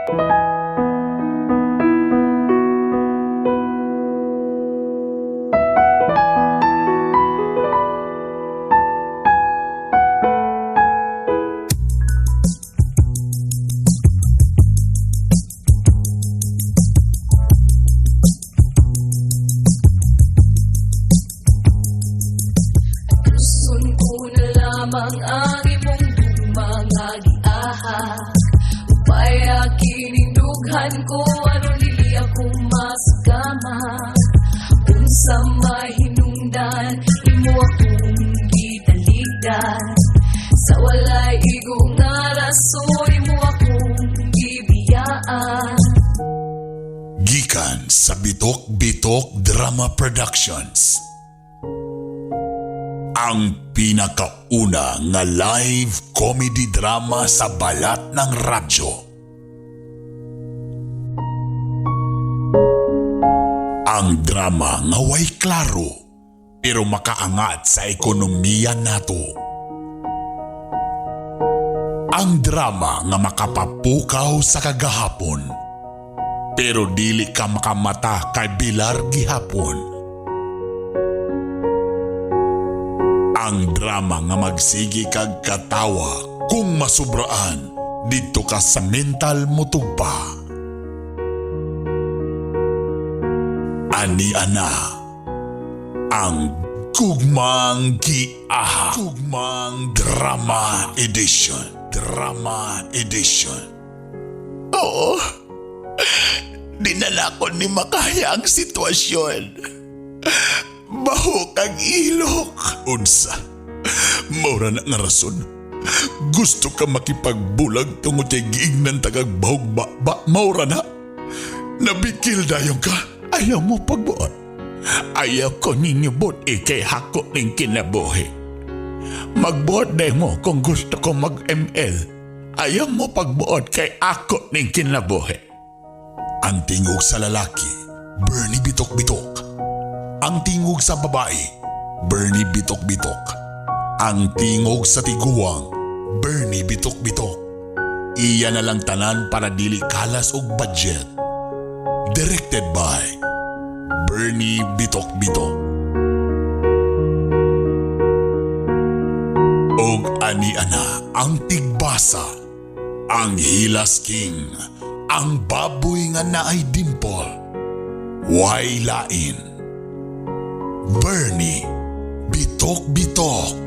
Gusto ko na lamang ang imong gugma nga giahak. Upaya kinindughan ko aron dili ako masugama. Unsa may hinungdan imo akong gitaligdan. Sa walay igo nga rason imo akong gibiyaan. Gikan sa Bitok Bitok Drama Productions. Ang pinakauna nga live comedy drama sa balat ng radyo. Ang drama nga way klaro pero makaangat sa ekonomiya nato. Ang drama nga makapapukaw sa kagahapon pero dili ka makamata kay Bilar gihapon. Ang drama nga magsigi kag katawa kung masubraan didto ka sa mental mutugpa. Ani ana ang Gugmang Giaha. Gugmang Drama Edition. Drama Edition. Oo. Dinala ko ni makaya ang sitwasyon. Baho kag ilok. Unsa? Maura na nga rason. Gusto ka makipagbulag tungod kay giignan tagag bahog ba, ba maura na. Nabikil dayon ka. Ayaw mo pagbuot. Ayaw ko ninyo buot ikay hako ning kinabuhi. Magbuot day mo kung gusto ko mag-ML. Ayaw mo pagbuot kay ako ning kinabuhi. Ang tingog sa lalaki, Bernie Bitok-Bitok. Ang tingog sa babae, Bernie Bitok-Bitok. Ang tingog sa tiguang, Bernie Bitok-Bitok. Iya na lang tanan para dili kalas og budget. Directed by Bernie Bitok-Bitok. Og ani-ana ang tigbasa, ang Hilas King, ang baboy nga naay dimple, way lain. Bernie Bitok Bitok.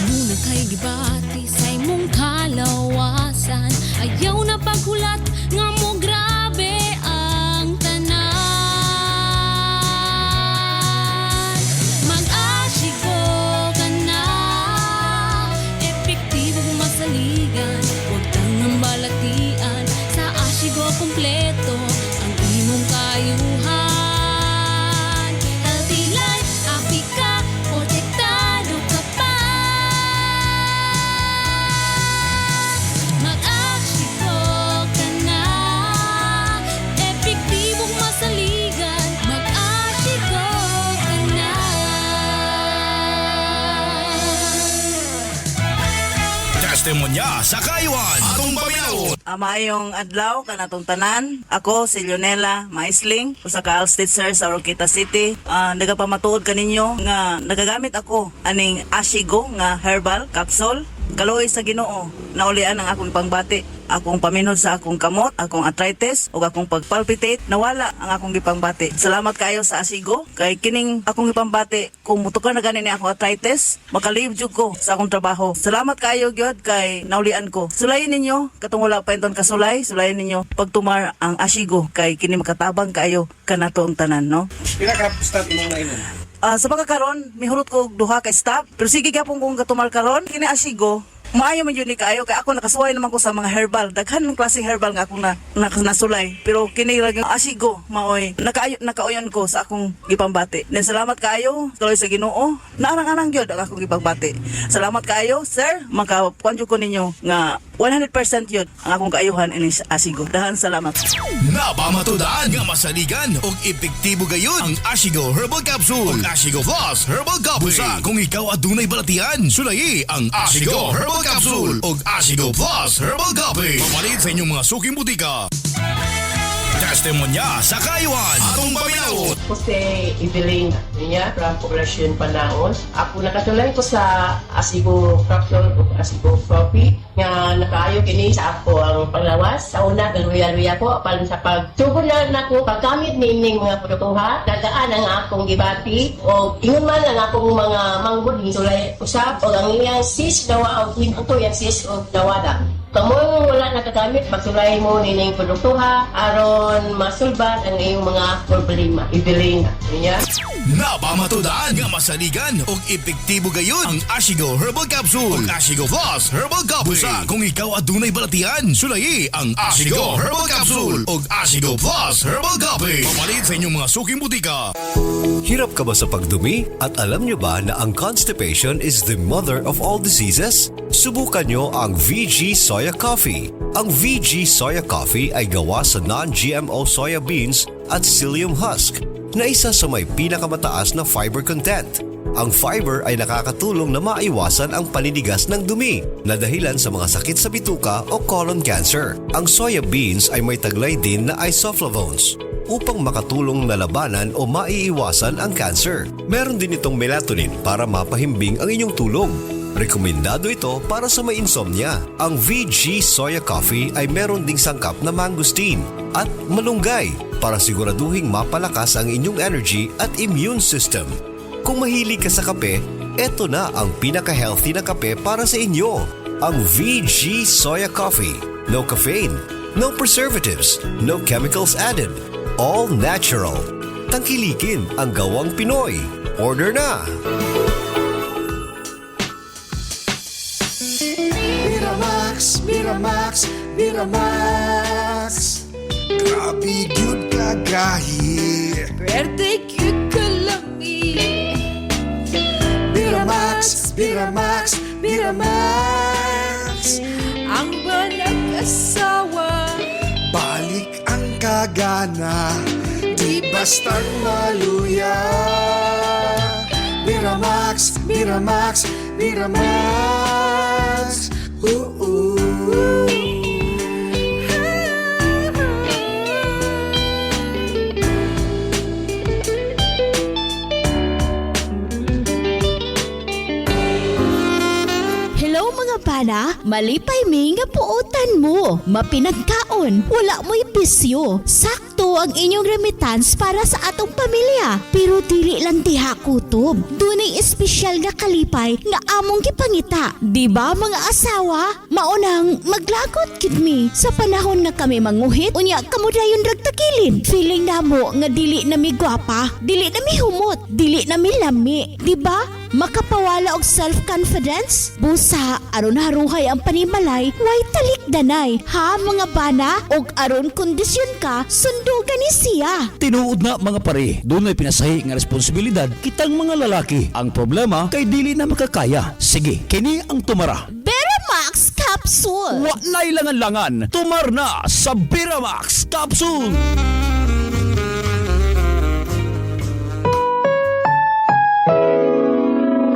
Muna kay gibati sa imong kalawasan. Ayaw na paghulat nga mo grabe ang tanan. Mag-asigo ka na, epektibo masaligan. Huwag tangang balatian, sa asigo kompleto ang imong kayuhan. Healthy life, happy ka, protektado ka pa. Mag-asigo ka na, epektibong masaligan. Mag-asigo ka na. Testimonya sa Kayuan. Atong paminawon. Maayong adlaw kanatong tanan. Ako si Leonela Maisling, usa ka Alstate sir sa Oroquita City. Nagapamatuod kaninyo nga nagagamit ako aning Ashigo nga herbal capsule. Kaluoy sa Ginoo, naulian ang akong pangbati, akong paminhod sa akong kamot, akong arthritis ug akong pagpalpitate, nawala ang akong gipangbati. Salamat kaayo sa Asigo kay kining akong gipambati kung mutukar na gani ni akong arthritis, makalive jud ko sa akong trabaho. Salamat kaayo gyud kay naulian ko. Sulayin ninyo katong wala pa inton kasulay, sulayin ninyo pagtumar ang Asigo kay kini makatabang kaayo kanato ang tanan, no? Pila ka stop imong nainom? Sa pagkakaron, mihurot ko og duha ka stop. Pero sige gyapon kong katumar karon, kini Asigo, maayo man yun ni kaayo kay ako nakasuway naman ko sa mga herbal. Daghan ng klaseng herbal nga akong na nasulay. Pero kini lang Asigo maoy nakaayo nakauyon ko sa akong gipambati. Then salamat kaayo tuloy sa Ginoo. Naarang-arang gyud ang akong gipangbati. Salamat kaayo, sir. Makakuan jud ko ninyo nga 100% yun ang akong kaayuhan ini Asigo. Dahan salamat. Napamatudaan nga masaligan og epektibo gayon ang Ashigo Herbal Capsule ug Ashigo Plus Herbal Coffee. Busa kung ikaw adunay balatian, sulayi ang Ashigo Herbal Capsule ug Ashigo Plus Herbal Coffee. Papalit sa inyong mga suking butika. Testimonya sa Kayuan. Atong paminawot. Ako si Evelyn niya from Poblacion Panaon. Ako nakatulay ko sa Asigo Capsule o Asigo Coffee nga nakaayo kini sa ako ang panglawas. Sa una, galuya-luya ko apan sa pagsugod na nako paggamit niining mga produkto, nagaan ang akong gibati o ingon man ang akong mga manggod sulay usab o ang iyang sis dawa og hinto yang sis og dawada. Kamo wala nakagamit, pagsulay mo nining produkto ha, aron masulbat ang iyong mga problema. Evelyn niya. Napamatudaan nga masaligan og epektibo gayon ang Ashigo Herbal Capsule ug Ashigo Plus Herbal Coffee. Busa kung ikaw adunay balatian, sulayi ang Ashigo Herbal Capsule ug Ashigo Plus Herbal Coffee. Papalit sa inyong mga suking butika. Hirap ka ba sa pagdumi? At alam nyo ba na ang constipation is the mother of all diseases? Subukan nyo ang VG Soya Coffee. Ang VG Soya Coffee ay gawa sa non-GMO soya beans at psyllium husk na isa sa may pinakamataas na fiber content. Ang fiber ay nakakatulong na maiwasan ang paninigas ng dumi na dahilan sa mga sakit sa bituka o colon cancer. Ang soya beans ay may taglay din na isoflavones upang makatulong na labanan o maiiwasan ang cancer. Meron din itong melatonin para mapahimbing ang inyong tulog. Rekomendado ito para sa may insomnia. Ang VG Soya Coffee ay meron ding sangkap na mangosteen at malunggay para siguraduhing mapalakas ang inyong energy at immune system. Kung mahilig ka sa kape, eto na ang pinaka-healthy na kape para sa inyo. Ang VG Soya Coffee. No caffeine, no preservatives, no chemicals added. All natural. Tangkilikin ang gawang Pinoy. Order na! Miramax, Miramax, Miramax. Grabe gyud kagahi. Pwerte gyud kalami. Miramax, Miramax, Miramax. Ang banag-asawa. Balik ang kagana, di bastang maluya. Miramax, Miramax, Miramax. Oo. Hello mga bana, malipay mi nga puotan mo. Mapinagkaon, wala mo'y bisyo. Sakto ang inyong remittance para sa atong pamilya. Pero dili lang diha kutob. Dunay espesyal nga kalipay nga among gipangita. Di ba mga asawa? Maunang maglagot gid mi sa panahon nga kami manguhit, unya kamo dayon rag takilid. Feeling namo nga dili na mi gwapa, dili na mi humot, dili na mi lami. Di ba? Makapawala og self-confidence? Busa, aron haruhay ang panimalay, way talikdanay. Ha mga bana? Og aron kondisyon ka, sundugan ni siya. Tinuod na mga pare, dunay pinasahi nga responsibilidad kitang mga lalaki. Ang problema kay dili na makakaya. Sige, kini ang tumara. Beramax Capsule! Wa na'y langan-langan, tumar na sa Beramax Capsule!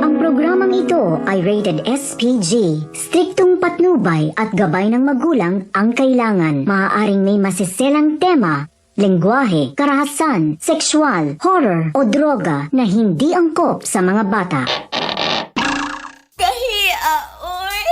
Ang programang ito ay rated SPG. Striktong patnubay at gabay ng magulang ang kailangan. Maaaring may masiselang tema, lengguwahe, karahasan, sexual, horror o droga na hindi angkop sa mga bata. Kahia, oy!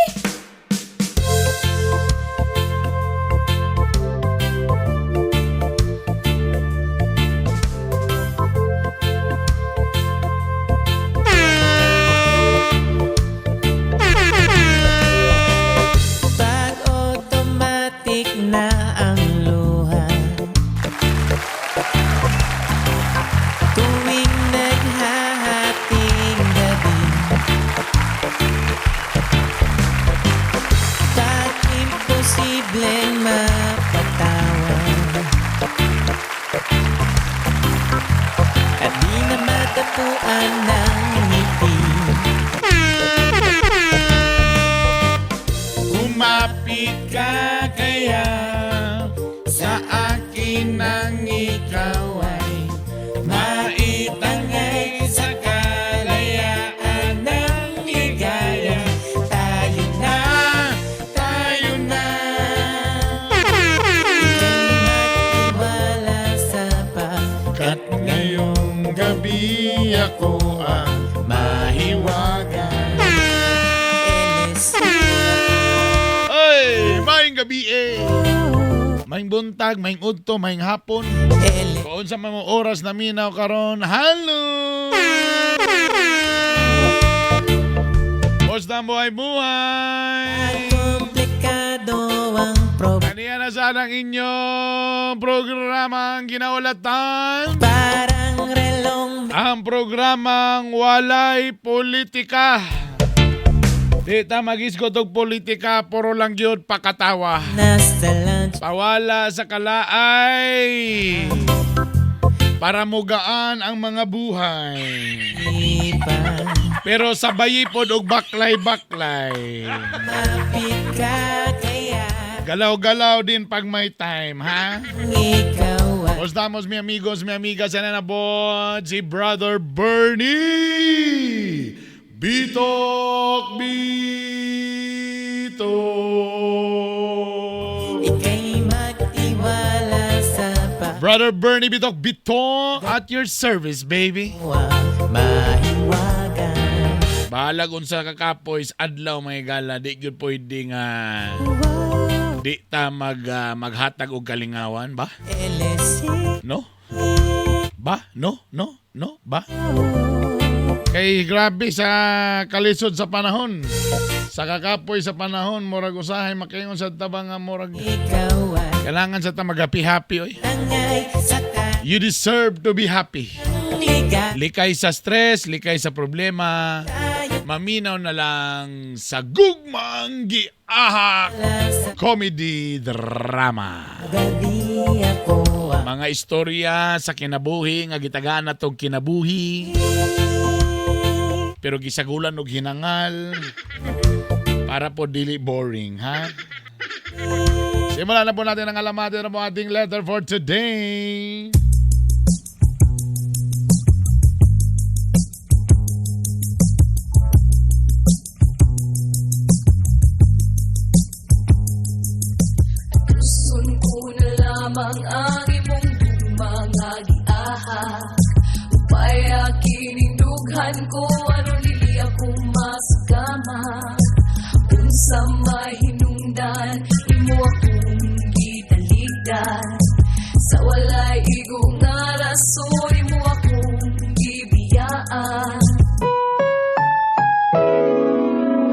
Pag automatic na ang luha tuwing naghahating gabi, pag imposibleng mapatawa at di na matapuan ng ngiti. Kumapit Mapit ka kaya sa akin ang ikaw ay maitangay sa kalayaan ng ligaya. Tayo na, tayo na. Wala sa Kat ngayong gabi ako ang mahiwaga. Ay, maayong gabi eh. Maayong buntag, maayong udto, maayong hapon. Kung sa mga oras na minaw karon, hello! Basta ang buhay-buhay! Komplikado ang problema. Kaniya na sana ang inyong programang ginaulatan. Parang relong. Ang programang walay politika. Di ta magisgot og politika, puro lang yun pakatawa. Nasa lunch. Pawala sa kalaay. Para mugaan ang mga buhay. Pero sabay pod og baklay-baklay. Mapit ka kaya Galaw-galaw din pag may time, ha? ikaw ay Kostamos mi amigos, mi amigas, sana na po si Brother Bernie Bitok Bitok. Ika'y magtiwala sa Brother Bernie Bitok Bitok at your service, baby. Mahiwaga. Bahalag unsa ka kapoys adlaw mga gala di gyud pwede nga di ta maghatag og kalingawan ba? LSC. No? Ba? No? No? No? Ba? Kay grabe sa kalisod sa panahon. Sa kakapoy sa panahon, murag usahay makaingon sa tabang nga murag Ikaw ay kailangan sa ta mag-happy-happy oy. tangay sa You deserve to be happy. kaliga. Likay sa stress, likay sa problema. Maminaw na lang sa gugmang giahak comedy drama. Gabi ako ang Mga istorya sa kinabuhi nga gitagaan na tong kinabuhi. Pero gisagulan og hinangal para po dili boring, ha? Simulan na po natin ang alamatin na po ating letter for today. Gusto ko na lamang ang imong gugma nga giahak. Upay kinindugan ko aron dili ako masugama. Unsa may hinungdan imo akong gitaligdan. Sa walay igo nga rason imo akong gibiyaan.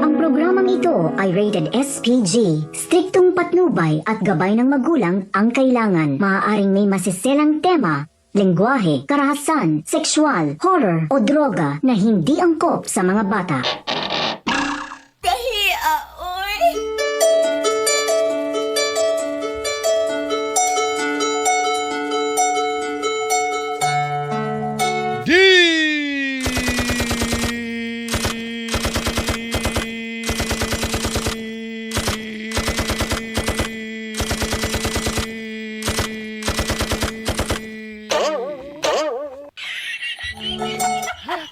Ang programang ito ay rated SPG. Striktong patnubay at gabay ng magulang ang kailangan. Maaaring may masiselang tema, lengguwahe, karahasan, sexual, horror o droga na hindi angkop sa mga bata. Kahia, oy.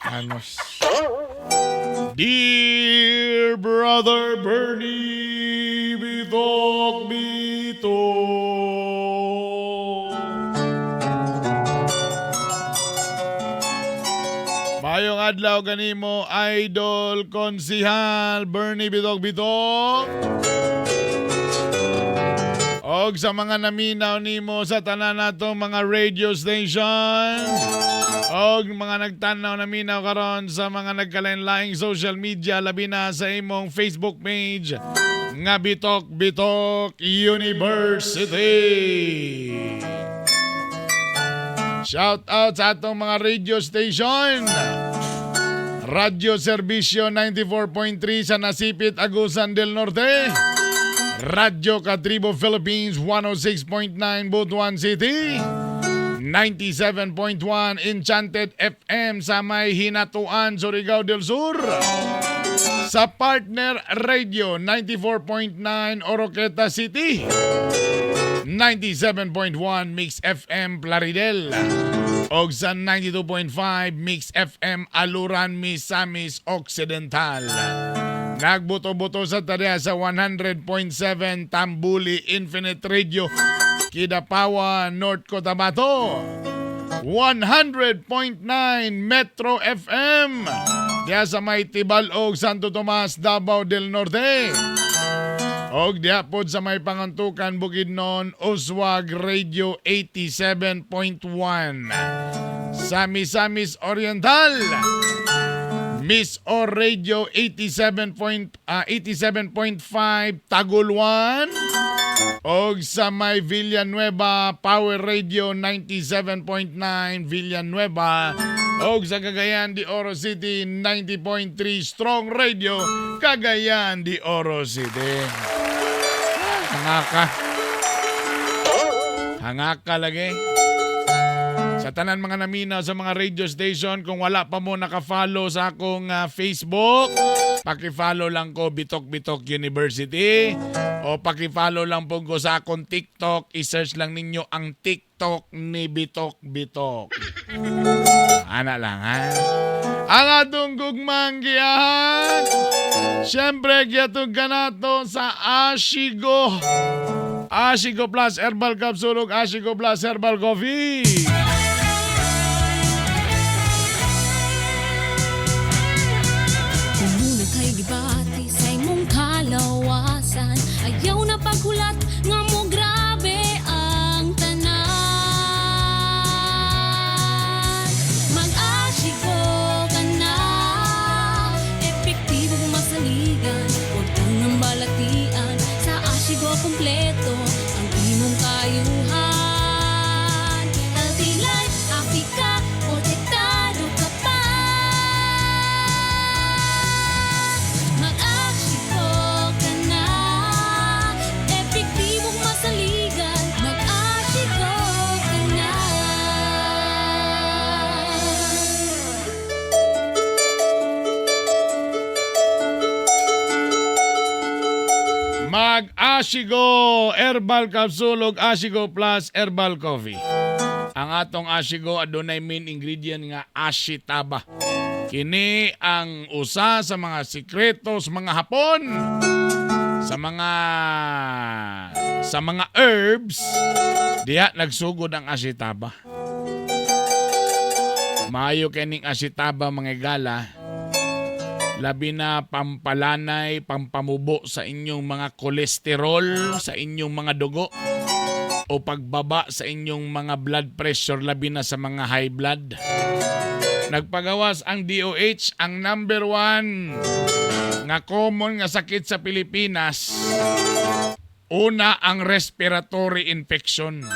Anos. Dear Brother Bernie Bitok Bitok. Mayong adlaw kanimo Idol Konsihal Bernie Bitok Bitok. Og sa mga naminaw nimo sa tanan natong mga radio station. Og mga nagtanaw na minaw karon sa mga nagkalain-laing social media labi na sa imong Facebook page nga Bitok Bitok University. Shout out sa atong mga radio station. Radyo Serbisyo 94.3 sa Nasipit, Agusan del Norte. Radyo Katribo Philippines 106.9 Butuan City. 97.1 Enchanted FM sa may Hinatuan, Surigao del Sur. Sa Partner Radio 94.9 Oroqueta City. 97.1 Mix FM Plaridel. Og sa 92.5 Mix FM Aluran Misamis Occidental. Nagbuto-buto sa tadya sa 100.7 Tambuli Infinite Radio, Kidapawan, North Cotabato. 100.9 Metro FM diya sa may Tibalog, Santo Tomas, Davao del Norte. Og diya pod sa may Pangantukan, Bukidnon, Uswag Radio 87.1. Sa Misamis Oriental, Miss O Radio 87.5 Taguluan. Og sa may Villanueva, Power Radio 97.9 Villanueva. Og sa Cagayan de Oro City 90.3 Strong Radio Cagayan de Oro City. Hangaka. Hangaka lagi. Sa tanan mga naminaw sa mga radio station, kung wala pa mo naka-follow sa akong Facebook, paki-follow lang ko, Bitok Bitok University, o paki-follow lang po ko sa akong TikTok, i-search lang ninyo ang TikTok ni Bitok Bitok. Ana lang ha. Ang atong gugmang giyahan, siyempre giatog kanato sa Ashigo. Ashigo Plus Herbal Capsule ug Ashigo Plus Herbal Coffee. Muna kay gibati sa imong kalawasan. Ayaw na paghulat nga mo grabe ang tanan. Mag-Ashigo ka na, epektibo masaligan. Huwag kang nang balatian, sa Ashigo kompleto ang imong kayuhan. Healthy life, happy ka, protektado ka pa. Mag-Ashigo ka na, epektibong masaligan. Mag-Ashigo ka na. Mag-Ashigo Herbal Capsule ug Ashigo Plus Herbal Coffee. Ang atong Ashigo adunay main ingredient nga ashitaba. Kini ang usa sa mga sikreto sa mga Hapon sa mga herbs, diha nagsugod ang ashitaba. Maayo kining ashitaba, mga igala, labi na pampalanay, pampamubo sa inyong mga kolesterol, sa inyong mga dugo, o pagbaba sa inyong mga blood pressure, labi na sa mga high blood. Nagpagawas ang DOH, ang number one nga common nga sakit sa Pilipinas, una ang respiratory infection.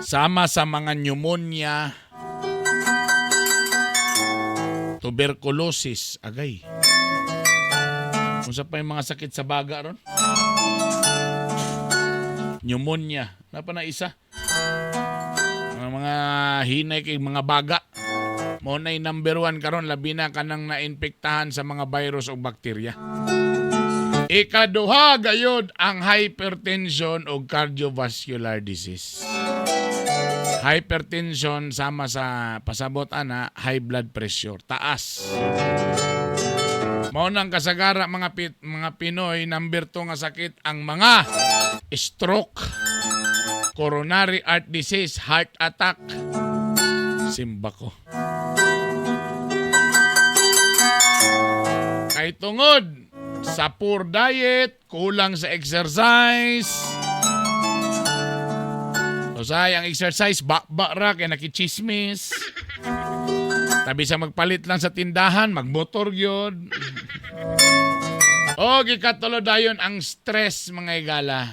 Sama sa mga pneumonia, tuberculosis, agay. Unsa pa yung mga sakit sa baga ron? Pneumonia. Napa na isa? Ang mga hinay kay mga baga. Mao na'y number one karon, labi na kanang nainpektahan sa mga virus o bakterya. Ikaduha gayod ang hypertension o cardiovascular disease. Hypertension sama sa pasabot ana high blood pressure, taas. Mao nang kasagara mga Pinoy, number 2 nga sakit ang mga stroke, coronary heart disease, heart attack. Simba ko. Kay tungod sa poor diet, kulang sa exercise. Usahay ang exercise, ba-ba ra kay nakichismis. Tabi sa magpalit lang sa tindahan, magmotor gyud. O gikatulo dayon ang stress, mga igala.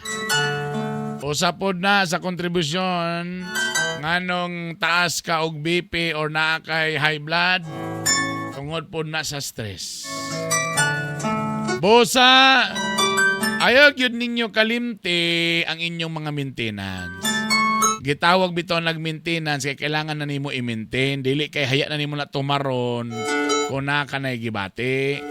Usa pod na sa kontribusyon nganong taas ka og BP or naa kay high blood, tungod pod na sa stress. Busa, ayaw gyud ninyo kalimti ang inyong mga maintenance. Gitawag bitaw nag-maintenance kay kailangan na nimo i-maintain. Dili kay haya na nimo na tumaron kung naa ka na gibati.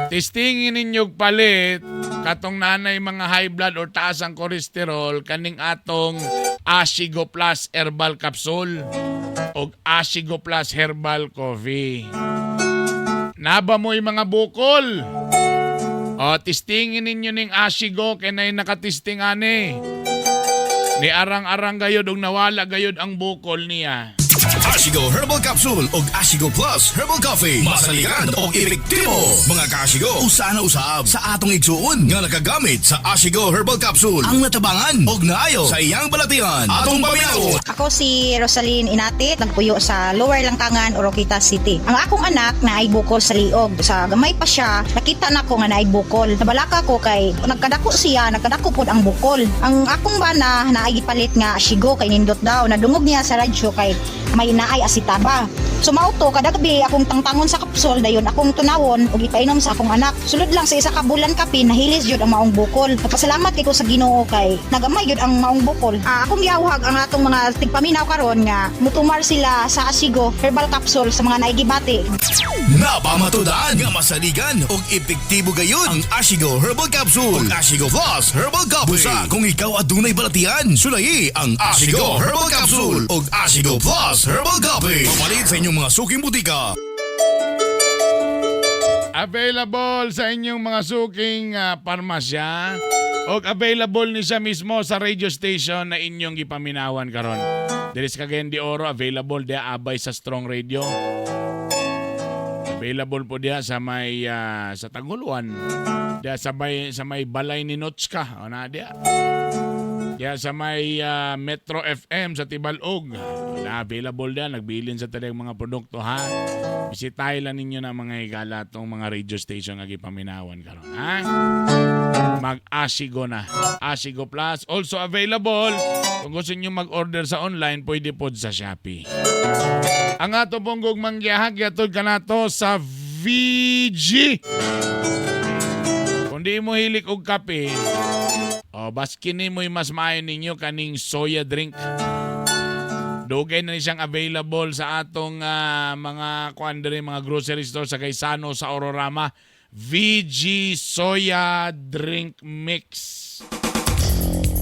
Testingin ninyo palit katong nanay mga high blood or taas ang cholesterol kaning atong Ashigo Plus Herbal Capsule o Ashigo Plus Herbal Coffee. Naba mo'y mga bukol. O, testingin ninyo ning Ashigo kay nay nakatesting ani. Ni arang-arang gayod og nawala gayod ang bukol niya. Ashigo Herbal Capsule og Ashigo Plus Herbal Coffee. Masaligan og epektibo. Mga kaashigo, usa na usab sa atong igsuon nga nakagamit sa Ashigo Herbal Capsule ang natabangan og naayo sa iyang balatian. Atong paminawon. Ako si Rosaline Inate, nagpuyo sa Lower Langkangan, Oroquieta City. Ang akong anak na ay bukol sa liog. Sa gamay pa siya, nakita na ko nga naay bukol. Nabalaka ko kay nagkadako siya, nagkadako pod ang bukol. Ang akong bana na ay gipalit nga Ashigo kay nindot daw. Nadungog niya sa radyo kay may naay asitaba. So mao to kada gabi akong tangtangon sa kapsol dayon akong tunawon ug ipainom sa akong anak. Sulod lang sa isa ka bulan kapin nahilis jud ang maong bukol. Nagpasalamat kay ko sa Ginoo kay nagamay jud ang maong bukol. Akong giawhag ang atong mga tigpaminaw karon nga mutumar sila sa Asigo herbal capsule sa mga naigibati. Napamatudaan nga masaligan og epektibo gayud ang Ashigo Herbal Capsule ug Ashigo Plus Herbal Coffee. Busa kung ikaw adunay balatian, sulayi ang Ashigo Herbal Capsule ug Ashigo Plus Herbal Coffee. Papalit sa inyong mga suking butika. Available sa inyong mga suking parmasya o available ni siya mismo sa radio station na inyong gipaminawan karon. Diri sa Cagayan de Oro, available diya abay sa Strong Radio. Available po diya sa may sa Taguluan. Diya sa may balay ni Notska. O na diya. Diya sa may Metro FM sa Tibalog. Na available diya, nagbilin sa talang mga produkto, ha. Bisitahin lang ninyo na mga higala tong mga radio station nga gipaminawan karon, ha. Mag-Asigo na. Asigo Plus also available. Kung gusto niyo mag-order sa online, pwede po sa Shopee. Ang ato pong gugmang giyahag, gihatod kanato sa VG. Kung di mo hilik og kape, oh, baski ni mo'y mas maayo ninyo kaning soya drink. Dugay na ni siyang available sa atong mga kuan diri, mga grocery store sa Gaisano, sa Aurorama. VG Soya Drink Mix.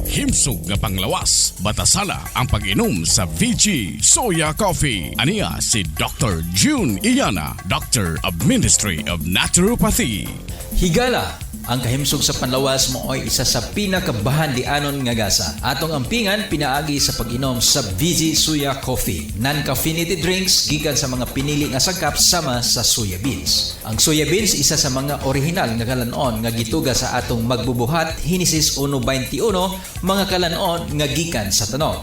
Himsog nga panglawas, batasala ang pag-inom sa VG Soya Coffee. Aniya si Dr. June Iyana, Doctor of Ministry of Naturopathy. Higala, ang kahimsog sa panlawas maoy isa sa pinakabahandianon nga gasa. Atong ampingan pinaagi sa pag-inom sa VG Soya Coffee. Non-caffeinated drinks gikan sa mga pinili nga sangkap sama sa soya beans. Ang soya beans isa sa mga orihinal nga kalanon nga gituga sa atong magbubuhat Henesis 1:21, mga kalanon nga gikan sa tanom.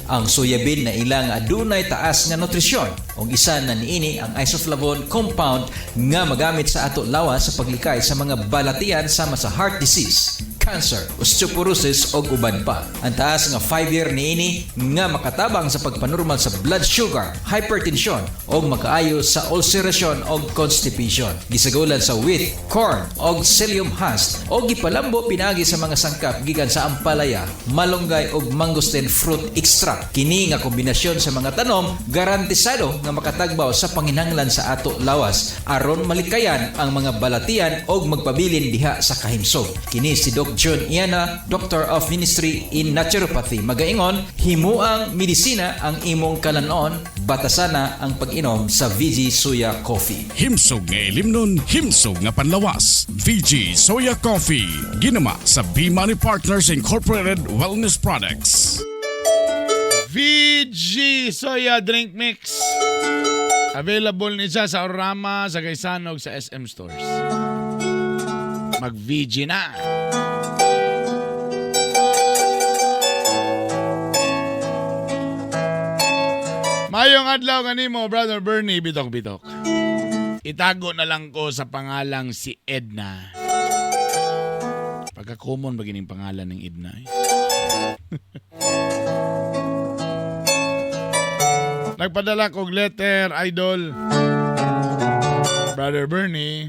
Ang soya bean na ilang adunay taas nga nutrisyon ug isa na niini ang isoflavone compound nga magamit sa ato lawas sa paglikay sa mga balatian sama sa heart disease, cancer, osteoporosis ug uban pa. Ang taas nga 5-year niini nga makatabang sa pagpanormal sa blood sugar, hypertension ug makaayo sa ulceration ug constipation. Gisagulan sa wheat, corn ug psyllium husk ug gipalambo pinaagi sa mga sangkap gikan sa ampalaya, malunggay ug mangosteen fruit extract. Kini nga kombinasyon sa mga tanom garantisado nga makatagbaw sa panginahanglan sa ato lawas aron malikayan ang mga balatian og magpabilin diha sa kahimsog. Kini si Doc John Iana, Doctor of Ministry in Naturopathy. Magaingon, himuang medisina ang imong kalanon, batasana ang pag-inom sa VG Soya Coffee. Himsog nga ilimnon, himsog nga panlawas. VG Soya Coffee. Ginama sa B-Money Partners Incorporated Wellness Products. VG Soya Drink Mix. Available ni siya sa Orama, sa Gaisano, sa SM Stores. Mag-VG na. Mayong adlaw kanimo, Brother Bernie, bitok-bitok. Itago na lang ko sa pangalang si Edna. Pagka-common ba gining pangalan ng Edna? Eh? Nagpadala kog letter, idol. Brother Bernie.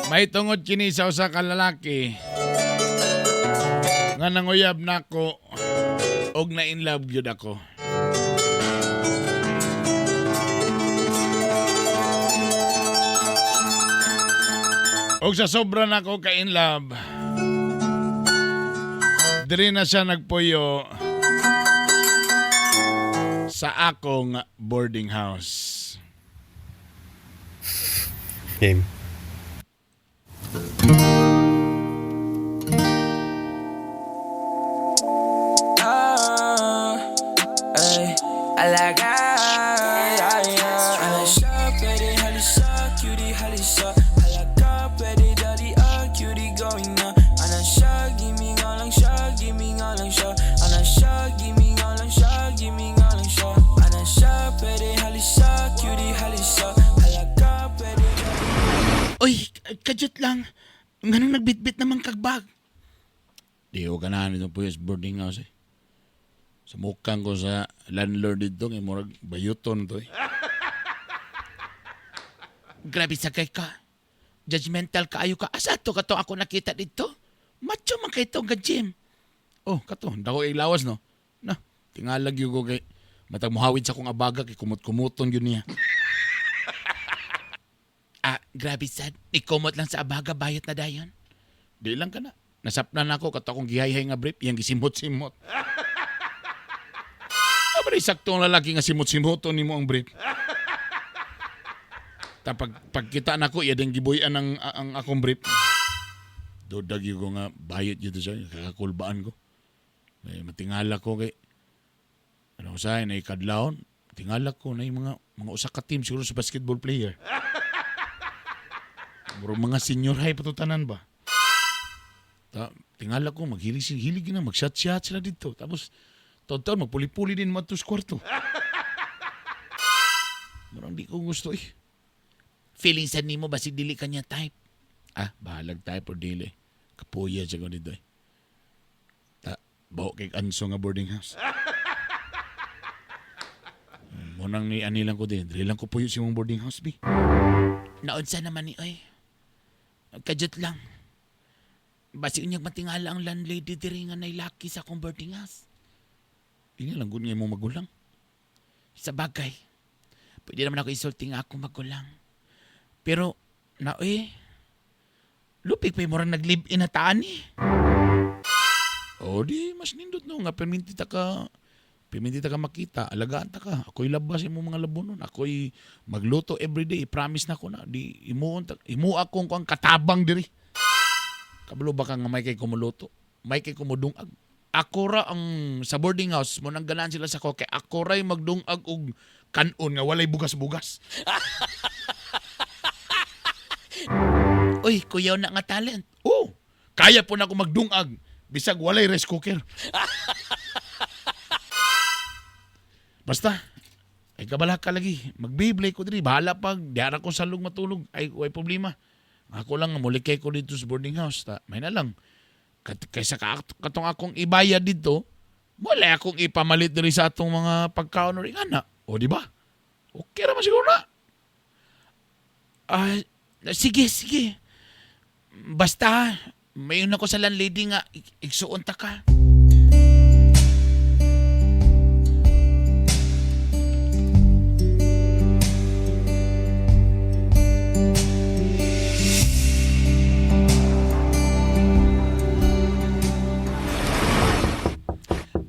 May tungod kini sa usa ka lalaki nga nanguyab nako. Og na in love gyud ako. Og sa sobra na ako ka in love, diri na siya nagpuyo sa akong boarding house. Game. Ah, ay, alaga, ay, ay. Ano siya, pwede halisa, cutie halisa. Halaga, pwede dali, ah, cutie going na. Ano siya, gimme nga lang siya, gimme nga lang siya. Ano siya, gimme nga lang siya, gimme nga lang siya. Ano siya, pwede halisa, cutie halisa. Halaga, pwede. Uy, kadyot lang. Nganong nagbitbit naman kag bag? Di ko ganahan itong puyos boarding house eh. Sumukan ko sa landlord dito, kay murag bayuton to eh. Grabe sakay ka. Judgmental ka ayo ka. Asa to kato ako nakita dito? Macho man kay to ga gym. Oh, kato, dako ay lawas no. Na, tingalag gyud ko kay matag muhawid sa akong abaga kay kumot-kumuton gyud niya. Ah, grabe sad. Ikumot lang sa abaga bayot na dayon. Di lang ka na. Nasapnan ako kato akong gihayhay nga brief, iyang gisimot-simot. Aba sakto ang lalaki nga simot-simoton nimo ang brief. Ta pag pagkita nako iya ding gibuy-an ang akong brief. Dudag ko nga bayot dito siya, kakakulbaan ko. May matingala ko kay ano usahay na ikadlawon, tingala ko na yung mga usa ka team siguro sa basketball player. Muro mga senior high patutanan ba? Ta, tingala ko maghilig hilig na mag-shot-shot sila dito. Tapos taon-taon magpuli-puli din matos kwarto. Murang di ko gusto eh. Feeling sa nimo basig dili ka niya type. Ah, bahalag type or dili. Kapuya siya ko dito eh. Ta, baho kay anso nga boarding house. Munang ni ani lang ko din. Dili lang ko puyo sa imong boarding house bi. Naunsa naman ni oy. Kadyot lang. Basi unyag matingala ang landlady diri nga nailaki sa akong boarding house. Ini lang gud nga imong magulang. Sa bagay. Pwede naman ako isulti nga akong magulang. Pero, na eh, lupik pa murang nag-live-in na taan eh. O di, mas nindot no, nga perminti ta ka makita, alagaan ta ka. Ako'y labas imo mga labonon. Ako'y magluto everyday. I-promise na ko na. Di, imuon ta, imu akong ko ang katabang diri. Kabalo ba ka nga may kay kumuluto? May kay kumudungag. Ako ra ang sa boarding house mo nang ganahan sila sa ko kay ako ra'y magdungag og kanon nga walay bugas-bugas. Uy, kuyaw na nga talent. Oh, kaya po na ako magdungag bisag walay rice cooker. Basta ay kabala ka lagi. Magbiblay ko diri, bahala pag diara ko salog matulog ay way problema. Ako lang mulikay ko dito sa boarding house ta. May na lang. Kaysa katong akong ibayad dito, wala akong ipamalit diri sa atong mga pagkaon or ingana. O di ba? Okay ra man siguro na. Ah, sige, sige. Basta mayon ako sa landlady nga igsuon ta ka.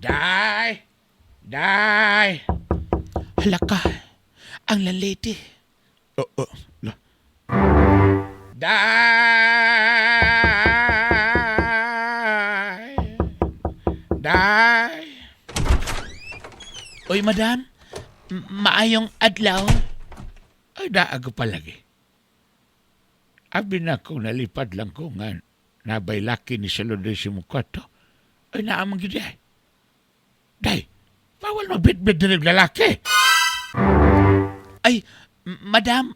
Day! Day! Hala ka. Ang landlady. Oh, oh. La. Day! Day! Uy, madam. Maayong adlaw. Ay, daag ko palagi. Abi na kung nalipad lang ko nga nabay laki ni Salud si Mukwato. Ay, naamang gid ay. Day, bawal magbitbit din ang lalaki. Ay, madam,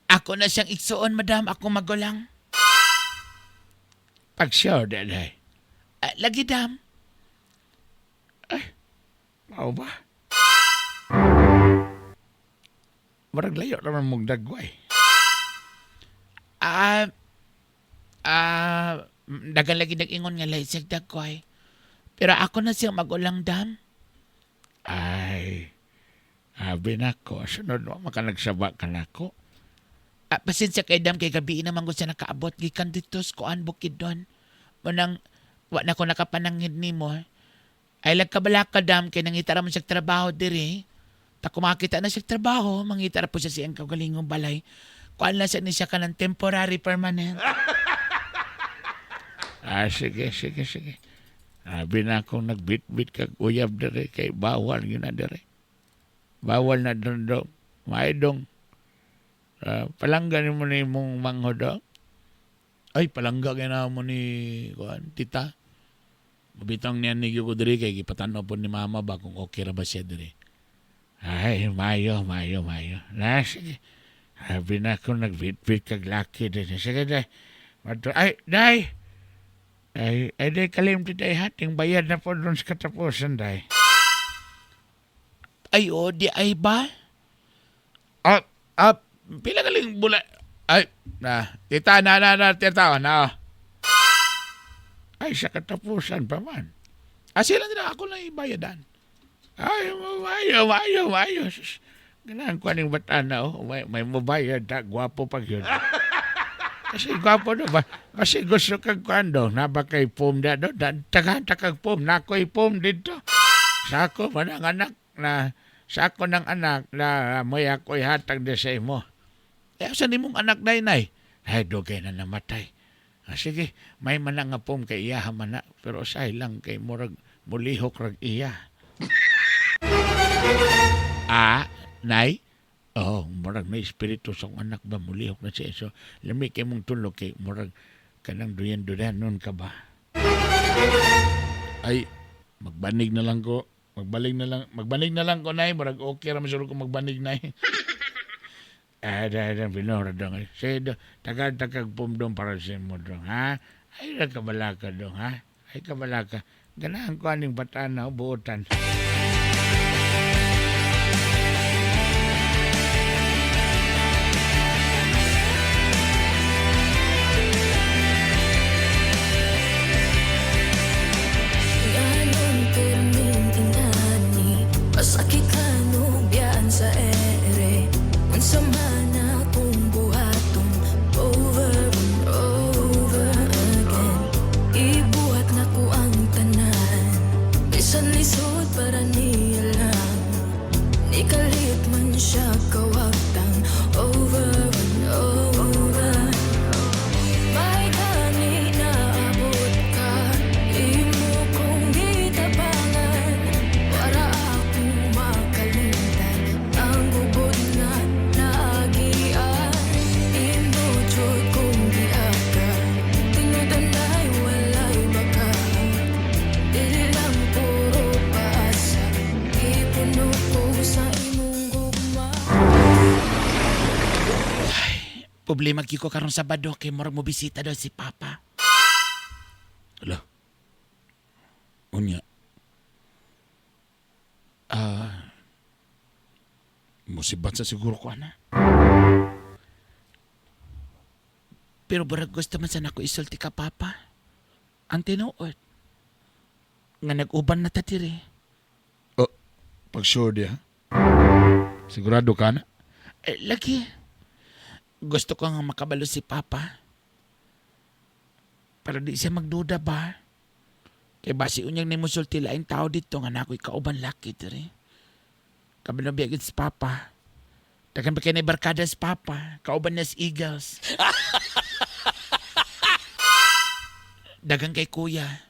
ako na siyang igsuon, madam. Ako magulang. Pag sure, day. Ah, lagi, dam. Ay, mao ba? Marag layo naman mong dagway. Dagan lagi nag-ingon nga layo siyang dagway. Pero ako na siyang magulang, Dam. Ay, abi nako, sunod mo makanagsaba ka nako. Ah, pasensya kay Dam, kay gabi naman ko siya nakaabot. Gikan dito sa kuan bukid doon. Munang, wa na ko nakapanangid nimo. Ay, lagkabalaka, Dam, kay nangita ra man siya trabaho diri. Ta kumakita na siya trabaho, mangita ra po siya siyang kaugalingong balay. Kuan lang siya ni siya kanang temporary permanent. Ah, sige, sige, sige. Sabi na akong nagbitbit kag uyab dere kay bawal yun na dere. Bawal na doon do. Maidong. Palangga ni mo ni mong manghod do. Ay, palangga kay na mo ni kuan, tita. Mabitang niyan ni ko dere kay gipatanaw po ni mama ba kung okay ra ba siya dere. Ay, mayo, mayo, mayo. Na, sige. Sabi na akong nagbitbit kag laki dere. Sige, day. Ay, day! Ay, ay, day, kalimti day, hating bayad na po doon sa katapusan, day. Ay, o, di ay ba? Up, up, pila galing bula. Ay, na, tita, na, na, na, tita, na. Ay, sa katapusan pa man. Ah, sila nila ako na ibayadan. Ay, mayo, mayo, mayo. Ganahan ko aning bata na, oh. May mubayad, ta, gwapo pag yun. Kasi gwapo do ba? Kasi gusto kag kuan do, naba kay pom da do, tagahan ta kag pom, nakoy pom dito. Sa ako man ang anak na, sa ako ng anak na may ako'y hatag di sa imo. Eh, saan imong anak na inay? Ay, dugay na namatay. Ah, sige, may man nga pom kay iya man na, pero say lang kay murag mulihok rag iya. Ah, nay? Oh, murag may espiritu sa akong anak ba mulihok na siya. So, lami kay mong tulog kay murag kanang duyan-duyan nun ka ba? Ay, magbanig na lang ko. Magbalig na lang, magbanig na lang ko nay, murag okay ra man siguro ko magbanig nay. Ah, dahil ang pinora dong. Sige, tagad-tagag pum dong para sa mo dong, ha? Ay, kabalaka dong, ha? Ay, kabalaka. Ganahan ko aning bataan na buotan. Ganon pirmin ingani, masakit kanubyan sa ere. Unsa man akong buhaton, over and over again. Ibuhat na ko ang tanan, bisan lisod para niya lang. Nikalit man siya kawagtang, over and over. May gani na abot ka, imo kong gitabangan. Para akong makalimtan ang gubot nga naagian. Imo jud kong giaka, tinud-anay walay baka. Dili lang puro paasa, gipuno ko sa imong gugma. Problema gyud ko karon Sabado kay murag mo bisita daw si Papa. Ala. Unya. Ah. Musibat sa siguro ko ana. Pero barag gusto man sana ko isulti ka Papa. Ang tinuod. Nga nag-uban na ta diri. Oh, pag sure di ha? Sigurado ka na? Eh, lagi. Gusto ko nga makabalo si Papa. Pero di siya magduda ba? Kay basi unyang nimusulti laing tao dito nga nako'y kauban laki diri. Kabalo biya si Papa. Dagan pa kay na barkada si Papa. Kauban niya si Eagles. Dagan kay Kuya.